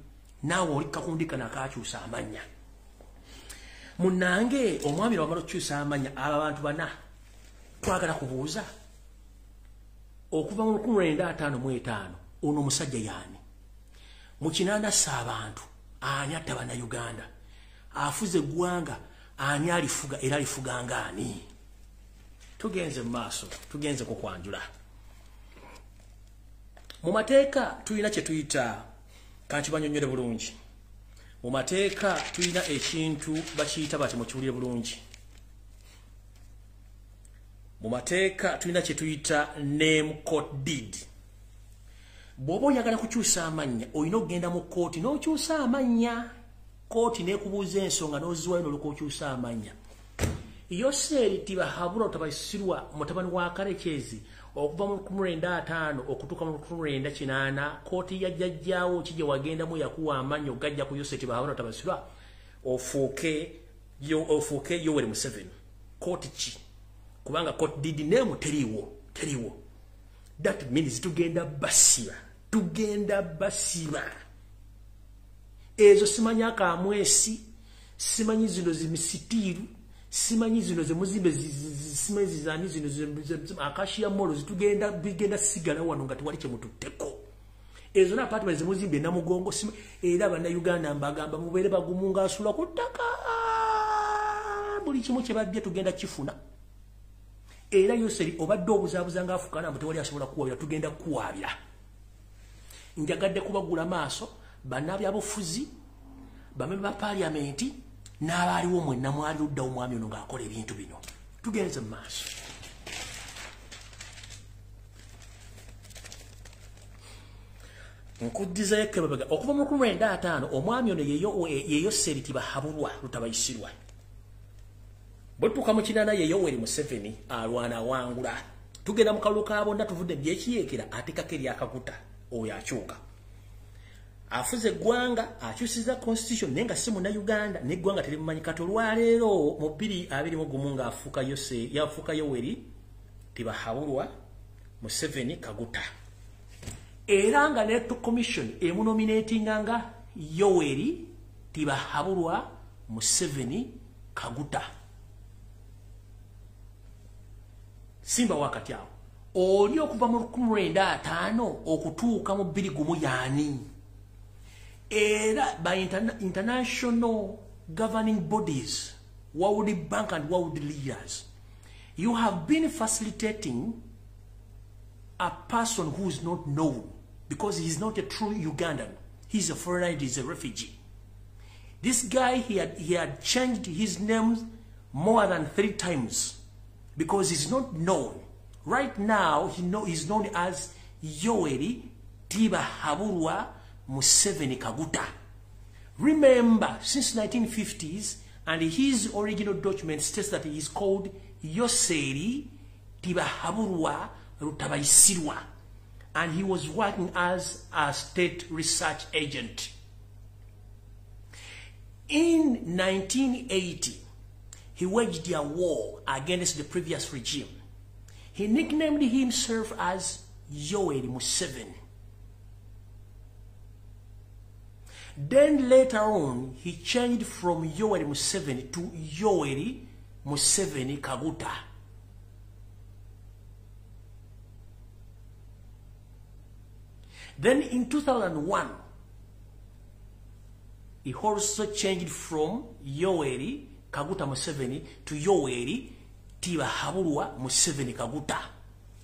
Naawe oli kakundi kano akaakyusa amannya. Munnange omwami wamala okukyusa amannya, abo abantu bana twagala kubuuza okuva mu 1955 ono omusajja yaani? Mu 80 assa abantu, ani atta bannayuganda? Afuze eggwanga, ani alifuga era alifuga ng'ani? Tugenze mu maaso, tugenze ku kwanjula. Mu mateeka tulina kye tuyita, kankibanyonnyole bulungi. Mu mateeka tulina ekintu bakiyita bati, mukiwulire bulungi. Mu mateeka tulina kye tuyita name court deed. Bw'oba oyagala kukyusa amannya, olina okugenda mu kkooti n'okyusa amannya. Kkooti n'ekubuuza ensonga n'oziwayo n'olyoka okyusa amannya. Yoseri Tibahabulwa Lutabaisirwa mutabani wa Kalekyezi okuva mu 1905 okutuuka mu 1980, kkooti ya jjajjaawo ki gye wagendamu yakuwa amannya ogajja ku Yoseri Tibahabulwa Lutabaisirwa ofuuke Yoweri Museveni? Kkooti ki? Kubanga court deed name teriiwo, teriiwo. That means tugenda basiba, tugenda basiba. Ezo simanyi akamwesi, simanyi zino zimisitiiru, simanyi zino zemuzimbe, simanyi zizani zino akashiya molo, zitugenda bigenda sigala wano nga tewali kyemututteko. Ezo na apartment zemuzimbe Namugongo, era bannayuganda mbagamba mubeere bagumu ng'asula ku ttaka. Buli kimu kye babbye tugenda kifuna. Era Yoseri obadde obuzaabuza ng'afukana mbu tewali asobola kuwabira, tugenda kuwabira. Njagadde kubagula maaso bannabyabufuzi, bamemba ba paaliyamenti n'abaaliwo mwenna mwali ludda omwami ono ng'akola ebintu bino. Tugenze mu maaso. Nkuddizayo ekebabega okuva mu 1905 omwami ono ye Yoseri Tibahabulwa Lutabaisirwa. Bwe tutuuka mu 80 ye Yoweri Museveni alwana awangula. Tugenda mu kalulu ka bonna, tuvudde byekiyeekera, ateekako eryakaguta, oyo akyuka. Afuze eggwanga, akyusiza constitution naye nga si munnayuganda, n'eggwanga terimumanyi. Kati olwaleero mu 2021 ng'afuuka yafuuka Yoweri Tibahabulwa Museveni Kaguta. Era nga Electoral Commission emunominatinga nga Yoweri Tibahaburwa Museveni Kaguta. Simba wakati awo. Oli okuva mu 1950 okutuuka mu 2001 yaani. Era by international governing bodies, World Bank and world leaders, you have been facilitating a person who is not known because he is not a true Ugandan. He's a foreigner, he's a refugee. This guy, he had changed his name more than 3 times because he's not known. Right now, he's known as Yoweri Tibahaburwa Museveni Kaguta. Remember, since 1950s, and his original document states that he is called Yoseri Tibahaburwa Rutabaisirwa, and he was working as a state research agent. In 1980, he waged a war against the previous regime. He nicknamed himself as Yoweri Museveni. Then later on, he changed from Yoweri Museveni to Yoweri Museveni Kaguta. Then in 2001, he also changed from Yoweri Kaguta Museveni to Yoweri Tibahaburwa Museveni Kaguta.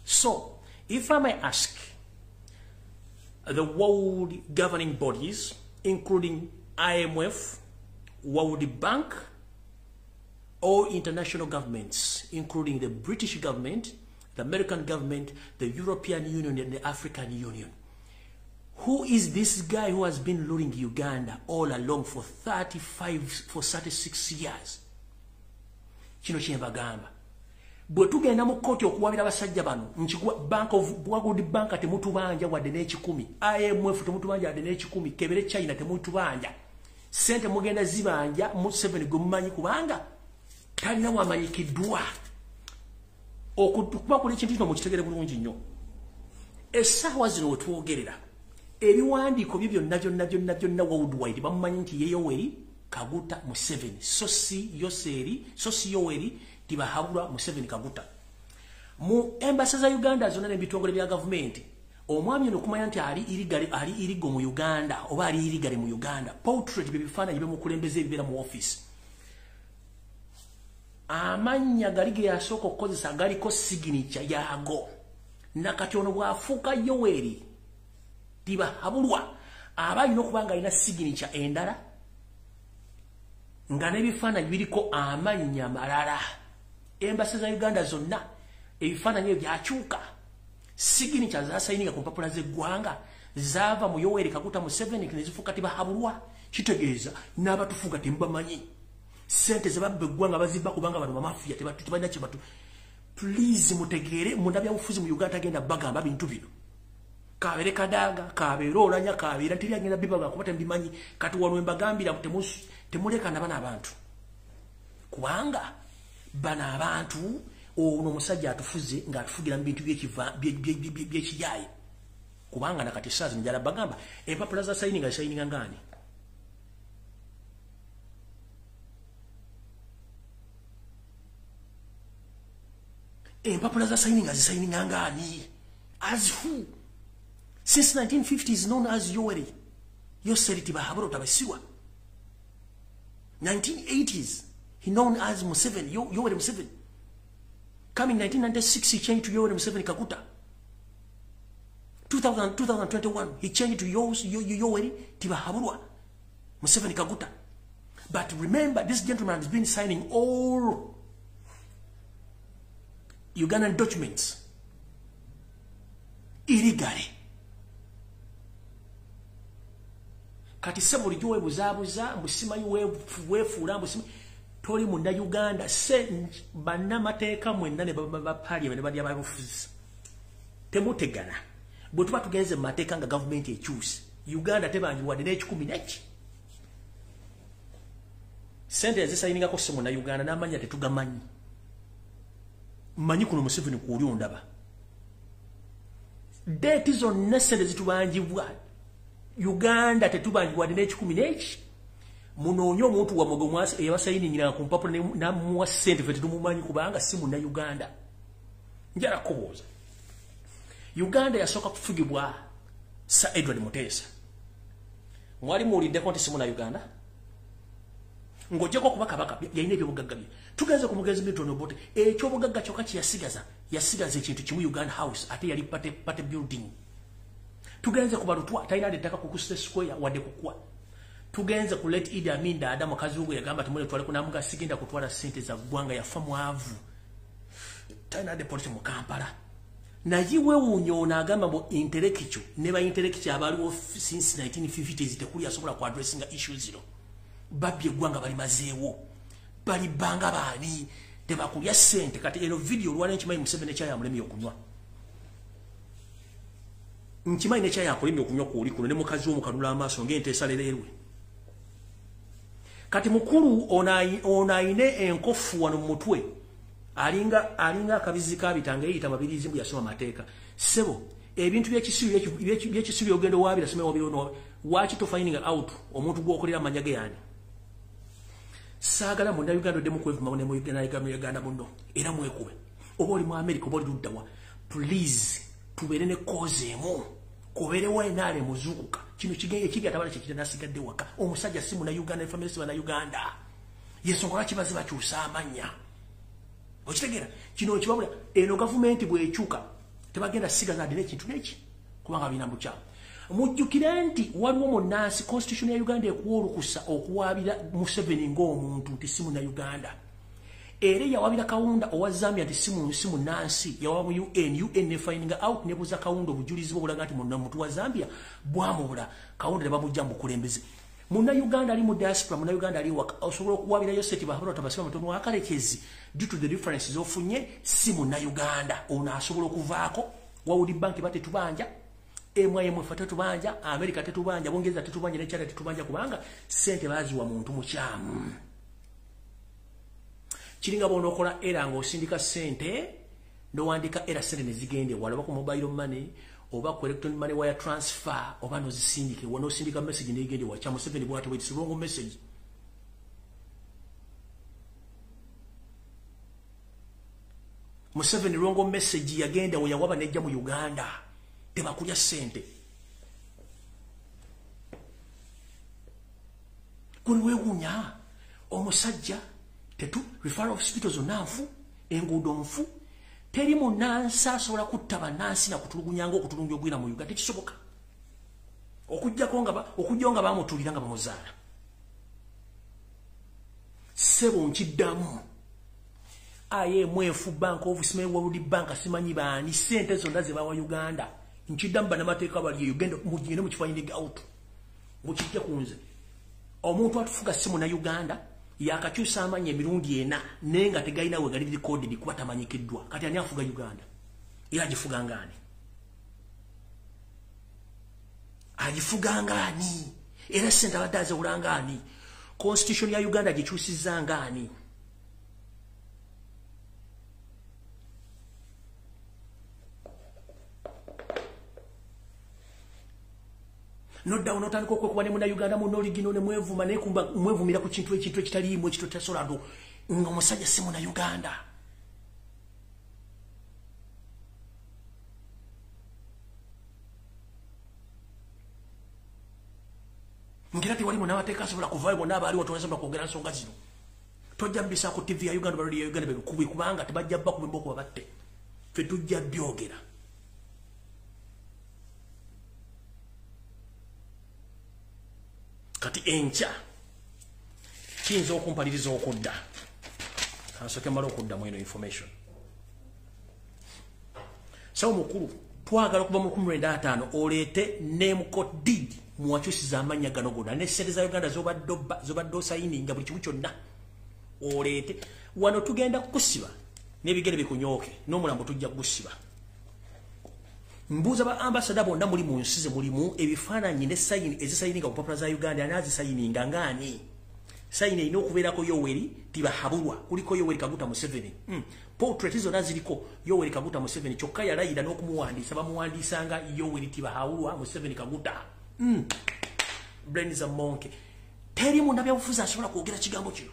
So, if I may ask the world governing bodies, including IMF, World Bank, all international governments, including the British government, the American government, the European Union, and the African Union, who is this guy who has been ruling Uganda all along for 36 years? Kino kye mbagamba. Bwe tugenda mu kkooti okuwabira abasajja bano, nkikuwa Bank of World Bank temutubanja wadde n'ekikumi, IMF temutubanja wadde n'ekikumi, kebere China temutubanja. Sente mugenda zibanja Museveni gwe mumanyi kubanga talina wamanyikiddwa. Okuba kuli ekintu kino mukitegere bulungi nnyo. Essaawa zino we twogerera, ebiwandiiko bye byonna byonna byonna byonna worldwide bamumanyi nti ye Yoweri Kaguta Museveni, so si Yoseri, so si Yoweri Tibahaburwa Museveni Kaguta. Mu embassy za Uganda zonna n'ebitongole bya gavumenti, omwami ono okumanya nti ali irigo mu Uganda oba ali irigale mu Uganda, portrait bye bifaananyi bimukulembeze ebibeera mu office. Amannya gali ge yasooka okukozesa galiko signature yaago. Nakati ono bw'afuuka Yoweri Tibahaburwa aba alina okuba nga alina signature endala nga n'ebifaananyi biriko amannya malala. Embassy za Uganda zonna ebifaananyi ebyo byakyuka. Signature zasayininga ku mpapula z'eggwanga zaava mu Yoweri Kaguta Museveni ne zifuuka Tibahaburwa. Kitegeeza n'abatufuga temubamanyi. Sente ze babba eggwanga bazibba kubanga bano bamafiya tebalina kye batu. Please mutegeere, munnabyabufuzi mu Uganda agenda bagamba bintu bino. Kabeere Kadaga, kabeere Olanya, kabeere teri agenda bibaga kuba temubimanyi. Kati wano mbagambira temulekana bano abantu. Kubanga bano abantu ono omusajja atufuze ng'atufugira mu bintu by'ekiyaye. Kubanga nakati essaawa njala bagamba empapula za sayininga zisayininga ng'ani? Empapula za sayininga zisayininga ng'ani? As who? Since 1950 is known as Yoweri Yoseri Tibahaburwa Rutabaisirwa. 1980s, he known as Museveni, Yoweri Museveni. Coming 1996, he changed to Yoweri Museveni Kaguta. 2021, he changed to Yoweri Tibahaburwa Museveni Kaguta. But remember, this gentleman has been signing all Ugandan documents illegally. Kati se bulijjo weebuzaabuza mbu simanyi weefuula mbu simanyi toli Munnayuganda. Se bannamateeka mwenna ne bapaliamenti ne balya babufuzi temutegana. Bwe tuba tugenze mu mateeka nga gavumenti ekyuse, Uganda tebanjiwadde n'ekikumi neki. Sente yazisayiningako si Munnayuganda n'amanya tetugamanyi. Mmanyi kuno Museveni kwoli ondaba. Debt zonna sente zitubanjibwa. Uganda tetubanjibwa n'ekikumi n'eki. Munoonye omuntu wammwe gwe eyabasayiningira ku mpapula n'amuwa ssente, ffe tetumumanyi kubanga si Munnayuganda. Njala kubuuza. Uganda yasooka kufugibwa Sir Edward Mutesa. Mwali muwuliddeko nti si Munnayuganda? Ng'oggyeko okuba kabaka, yalina ebyobugagga bye. Tugenze ku mugenzi Milton Obote, ekyobugagga kyokka kye yasigaza, yasigaza ekintu kimu, Uganda House, ate yali party building. Tugenze ku Balutwa, talina ettaka ku Kusite Square wadde kukwa. Tugenze ku late Idi Amin Dada, mukazi we yagamba tumule twale kunamuga, sigenda kutwala ssente za ggwanga, yafa mwavu. Talina deposit mu Kampala. Naye weewuunya ono agamba mbu intellectual, ne ba intellectual abaliwo since 1950s tekuli asobola ku addressinga issues zino. Babbye eggwanga, balimazeewo, balibbanga baani? Tebakulya ssente. Kati eno video olwaleero nkimanyi Museveni ekyayamulemye okunywa, nkimanyi nekyayakulemye okunywa kwoli kuno ne mukazi wo mukanula amaaso ng'ente esalereerwe. Kati mukulu ono ayine enkofu wano mu mutwe, alinga akabizi kabitanga, eyita Mabirizi mbu yasoma amateeka. Ssebo, ebintu byekisiru ogenda owaabira soma wabira ono, waki to finding out omuntu gw'okolera amanya ge yani? Saagala Munnayuganda oddemu kwevuma ne Munnayuganda muno era mwekube. Oba oli mu America oba oli luddawa, please tubeere ne cause emu, kubeerewo enaale muzuukuka. Kino kigenge kibi atabala kyekira nasigadde waka. Omusajja si Munnayuganda, family si Bannayuganda, yensonga lwaki baze bakyusa amannya. Okitegeera? Kino nkibabula, eno gavumenti bw'ekyuka tebagenda sigaza adde n'ekintu neki kubanga birina bukyamu. Mujjukire nti waliwo munnansi, constitution ya Uganda ekuwa olukusa okuwaabira Museveni ng'omuntu nti si Munnayuganda. Era yawabira Kawunda owa Zambia nti si munnansi, yawa mu UN, UN ne finding out, nebuuza Kawunda obujulizi bwe obulaga nti muntu wa Zambia, bwamubula. Kawunda ne bamujja mu bukulembeze. Munnayuganda ali mu diaspora, Munnayuganda ali waka, osobola okuwabirayo Seti Bahabura Tabasiba mutono wa Kalekezi due to the differences ofunye si Munnayuganda. Ono asobola okuvaako. World Bank batetubanja, MIMF tetubanja, America tetubanja, Bungereza tetubanja, ne China tetubanja, kubanga sente baziwa muntu mukyamu. Kiringa bw'onookola era ng'osindika ssente n'owandika era ssente ne zigenda ewala, oba ku mobile money oba ku electronic money wire transfer, oba n'ozisindika ewa, n'osindika message n'egenda ewa. Kya Museveni bw'atyo bwe, it's wrong message. Museveni wrong message yagenda we yawaba nejja mu Uganda. Tebakulya ssente. Kuli weewuunya omusajja tetu referral hospital zonna nfu, enguudo nfu, teri munnansi asobola kutta bannansi na kutulugunya ng'okutulugunya ogwira mu Uganda, tekisoboka. Okujjako nga bamutuulira nga bamuzaala. Ssebo, nkiddamu, IMF, Bank of simanyi World Bank, simanyi baani, ssente zonna ze bawa Uganda, nkiddamu, bannamateeka bali eyo, genda mugende mukifinding out, mukijje ku nze. Omuntu atufuga si Munnayuganda, yakakyusa amannya emirundi ena naye nga tegalina we gali recorded kuba tamanyikiddwa. Kati ani afuga Uganda? Era agifuga ngaani? Agifuga ngaani? Era ssente abadde azewula ngaani? Constitution ya Uganda gikyusizza ngaani? Noddawo n'otandika okwekuba ne Munnayuganda muno ne mwevuma, naye kumba mwevumira ku kintu ekintu ekitaliimu, ekintu ekitasobola nto nga omusajja si Munnayuganda. Ngira tewali munnamateeka asobola kuvaayo, bonna abaaliwo tebasobola kwogera nsonga zino. Tojja mbisa ku TV ya Uganda, radio ya Uganda bebikubi, kubanga tebajja bakuba emboko babatte. Ffe tujja byogera. Kati enkya kiyinza okumpaliriza okudda, kansooke mmale okuddamu eno information. Sawo mukulu, twagala okuva mu 1950 oleete name code deed muwakyusiza amannya gano gonna ne ssente za Uganda zobadde osayininga, buli kimu kyonna oleete wano. Tugenda kukusiba n'ebigere bikunyooke n'omulambo tujja kugusiba. Mbuuza ba ambassador bonna muli mu nsi ze mulimu, ebifaananyi ne sayini ezisayininga ku mpapula za Uganda, ani azisayininga ngaani? Sign erina okubeerako Yoweri Tibahaburwa, kuliko Yoweri Kaguta Museveni. Portrait zonna ziriko Yoweri Kaguta Museveni, kyokka yalayira n'okumuwandiisa, bamuwandiisanga Yoweri Tibahaburwa Museveni Kaguta. Brains a monkey. Teri munnabyabufuzi asobola kwogera kigambo kino.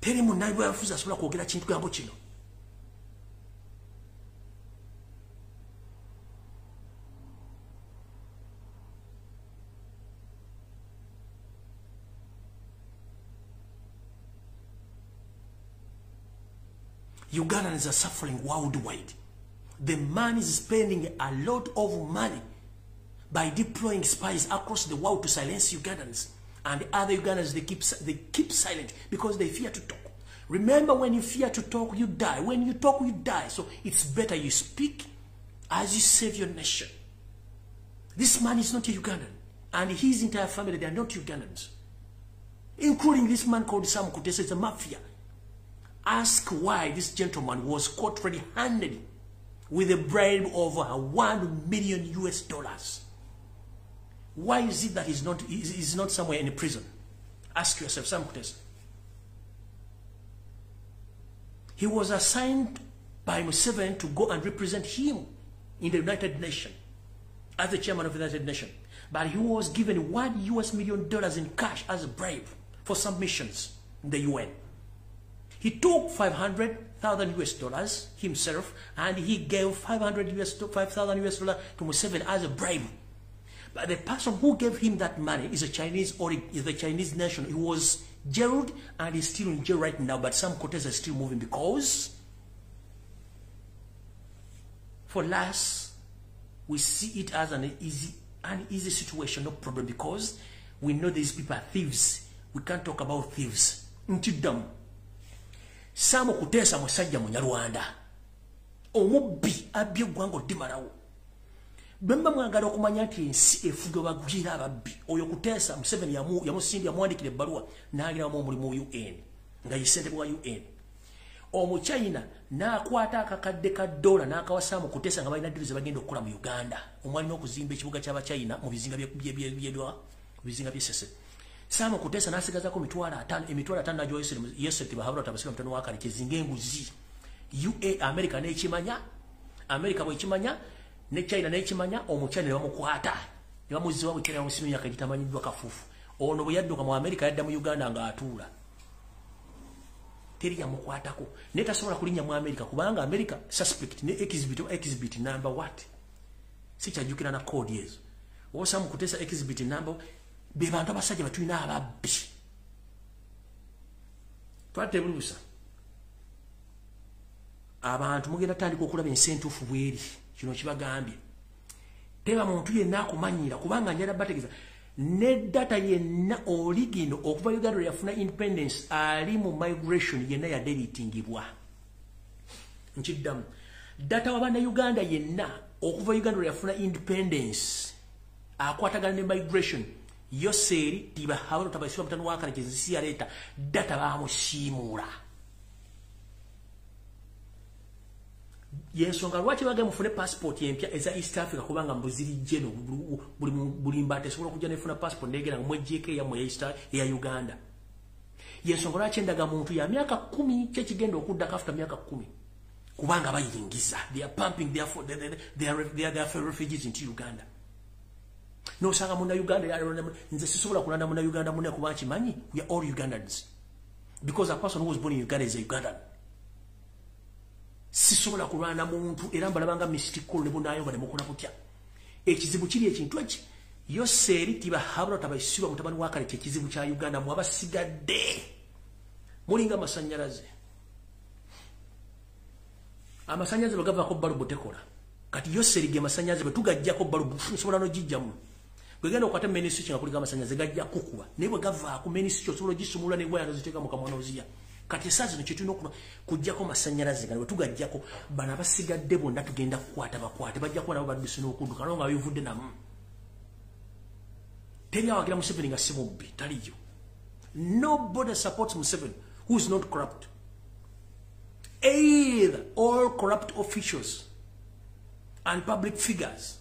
Teri munnabyabufuzi asobola kwogera kigambo kino. Ugandans are suffering worldwide. The man is spending a lot of money by deploying spies across the world to silence Ugandans. And other Ugandans, they keep silent because they fear to talk. Remember, when you fear to talk, you die. When you talk, you die. So it's better you speak as you save your nation. This man is not a Ugandan. And his entire family, they are not Ugandans. Including this man called Sam Kutesa, is a mafia. Ask why this gentleman was caught red-handed with a bribe of $1 million US. Why is it that he's not somewhere in a prison? Ask yourself, Sam Kutesa. He was assigned by Museveni to go and represent him in the United Nations as the chairman of the United Nations. But he was given $1 million in cash as a bribe for some missions in the UN. He took $500,000 US himself, and he gave $5,000 US to Museveni as a bribe. But the person who gave him that money is a Chinese, or is the Chinese nation. He was jailed and he's still in jail right now. But Sam Kutesa is still moving because for us, we see it as an easy situation, no problem, because we know these people are thieves. We can't talk about thieves. Ntiddamu. Sam Kutesa musajja munyarwanda. Omubbi abbye eggwanga oddimalawo. Bwe mwagala okumanya nti ensi efuga bagwira ababbi, oyo Kutesa Museveni yamusindya yamuwandikira ebbaluwa n'agiramu omulimu UN nga ye ssentebe wa UN. Omuchina n'akwata akakadde ka dola n'akawa Sam Kutesa nga balina ddiru ze bagenda okukola mu Uganda. Omwalina okuzimba ekibuga ky'Abachina mu bizinga by'Essese. Sam Kutesa n'asigazako emitwalo ataano n'agiwa Yosef Tibahaburwa Tabasika mutabani wa Karekezi ng'enguzi. UA America n'ekimanya, America bw'ekimanya, ne China n'ekimanya, Omuchina ne bamukwata. Ne bamuzza mu China bamusiba emyaka egitamanyiddwa kafuufu. Ono bwe yadduka mu America yadda mu Uganda ng'atuula. Teri yamukwatako. Naye tasobola kulinnya mu America kubanga America suspect ne exhibit number what? Sikyajjukira na code ezo. Oba Sam Kutesa exhibit number be bantu abasajja batulina ababbi. Twatebulusa. Abantu mugenda tandika okulaba ensi entuufu bweri. Kino kibagambye. Teba muntu yenna akumanyira kubanga njala bategeeza ne data yenna oligino okuva Uganda yafuna independence ali mu migration yenna ya deletingibwa. Nkiddamu. Data wa bannayuganda yenna okuva Uganda yafuna independence akwatagana ne migration Yoseri Tibahaburwa Tabasika mutabani wa Karekezi si yaleeta data bamusiimuula. Yensonga lwaki bagenda mufune passport empya eza East Africa kubanga mbuziri jeno buli mbate esobola okujja nefuna passport negera mwejjeko eyammwe eya Uganda. Yensonga lwaki endaga muntu ya myaka 10 kyekigenda okuddako after myaka 10 kubanga bayingiza. They are pumping their refugees into Uganda. Nosanga muna Uganda nze sisobola kulanda muna Uganda muna kuba nkimanyi we are all Ugandans because a person who was born in Uganda is a Ugandan. Sisobola kulwana muntu era mbalabanga mystical ne bunayomba ne mukola kutya. Ekizibu kiri ekintu eki Yoseri Tibahaburwa Tabasirwa mutabani wa Karekezi ekizibu kya Uganda mu abasigadde mulinga amasannyalaze. Amasannyalaze bagavaako balubu tekola. Kati Yoseri ge masannyalaze bwe tugajjako balubu nsobola n'ogijjamu. Bwegenda okwata main switch nga kuliko amasannyalaze gajja kukuba. Naye bwe gavaako main switch osobola ogisumulula ne waya n'oziteeka mu kamwa n'oziya. Kati essaawa zino kye tulina kuggyako masannyalaze gano bwe tugajjako bano abasigadde bonna tugenda kukwata bakwate bajja kuba nabo badduse n'okudduka nabo nga bivudde namu. Teri awagira Museveni nga si mubbi taliyo. Nobody supports Museveni who is not corrupt. Either all corrupt officials and public figures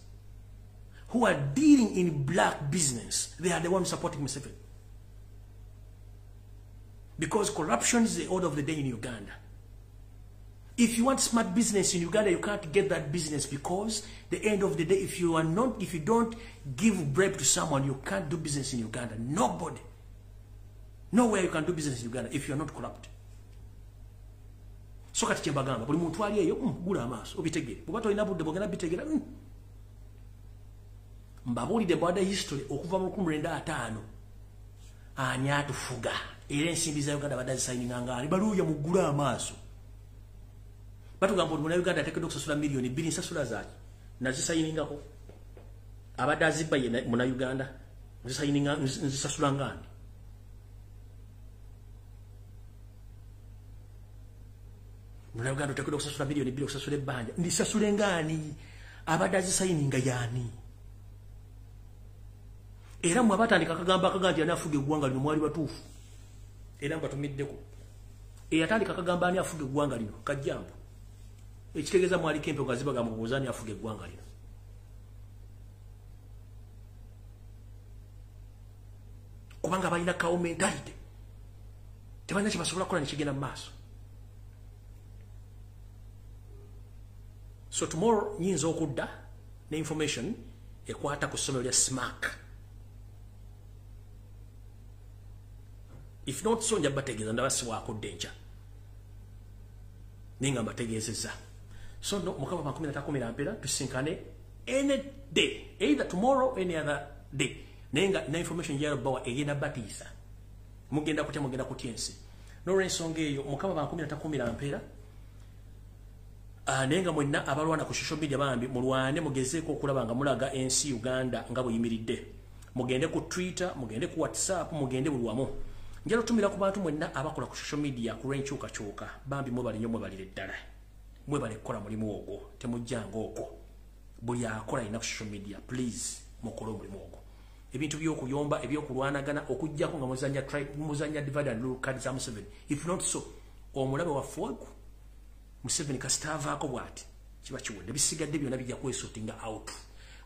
who are dealing in black business, they are the ones supporting Museveni. Because corruption is the order of the day in Uganda. If you want smart business in Uganda, you can't get that business because the end of the day, if you don't give bribe to someone, you can't do business in Uganda. Nobody. Nowhere you can do business in Uganda if you are not corrupt. So kati kyembagamba buli muntu ali eyo gula amaaso obitegere. Bw'oba tolina budde bwogenda bitegera. Mbabuulidde mbadde history okuva mu 1950 ani atufuga era ensimbi za Uganda badde zisayininga ngaali baluuya muggule amaaso. Batugamba buli munnayuganda ateekeddwa okusasula miliyoni 2 nsasula zaaki nazisayiningako. Abadde azibba ye munnayuganda nzisayininga nzisasula ngaani. Munnayuganda oteekeddwa okusasula miliyoni 2 okusasula ebbanja ndisasule ngaani abadde azisayininga yaani. Era mwe abatandika akagamba akaga nti ani afuga eggwanga lino mwali batuufu. Era mbatumiddeko. Eyatandika akagamba ani afuga eggwanga lino kajjambo. Ekitegeeza mwaliko empewo nga zibagamba okubuuza ani afuga eggwanga lino. Kubanga balina cow mentality. Tebalina kye basobola kukola ne kigenda mu maaso. So tomorrow nyinza okudda ne information ekwata ku ssomero lya SMAC. If not so, nja bategeeza ndaba siwaakudde enkya. Naye nga mbategeezezza. So no, Mukama bankumi natakumira mpera tusinkane any day, either tomorrow any other day. Naye nga na information gyalo bawa egenda batiisa. Mugenda kutya ensi. N'olwensonga eyo Mukama bankumi natakumira mpera. Naye nga mwenna abalwana ku social media bambi mulwane mugezeeko okulaba nga mulaga ensi Uganda nga bweyimiridde. Mugende ku Twitter, mugende ku WhatsApp, mugende buli wamu. Njalo tumira ku bantu mwenna abakola ku social media ku lw'enkyukakyuka bambi mwebale nnyo mwebalire ddala. Mwebale kukola mulimu ogwo, temujjanga okwo. Buli akola alina ku social media, please mukole omulimu ogwo. Ebintu by'okuyomba, ebyokulwanagana, okuggyako nga muzannya divide and rule card za Museveni. If not so, omulabe waffe ogwo Museveni kasita avaako bw'ati kiba kiwedde, bisigadde byonna bijja kwesortinga out.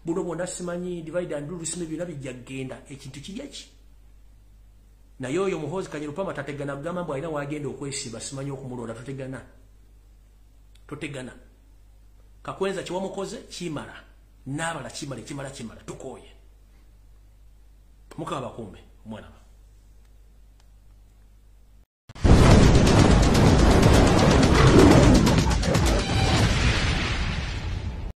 Buno bwonna simanyi divide and rule simanyi byonna bijja kugenda, ekintu kirya ki? Naye oyo Muhoozi Kanyerupama tategana kugamba mbu alina w'agenda okwesiba simanyi okumulonda totegana. Totegana. Kakwenza kye wamukoze kimala. N'abala kimala kimala kimala tukooye. Mukama bakuume omwana.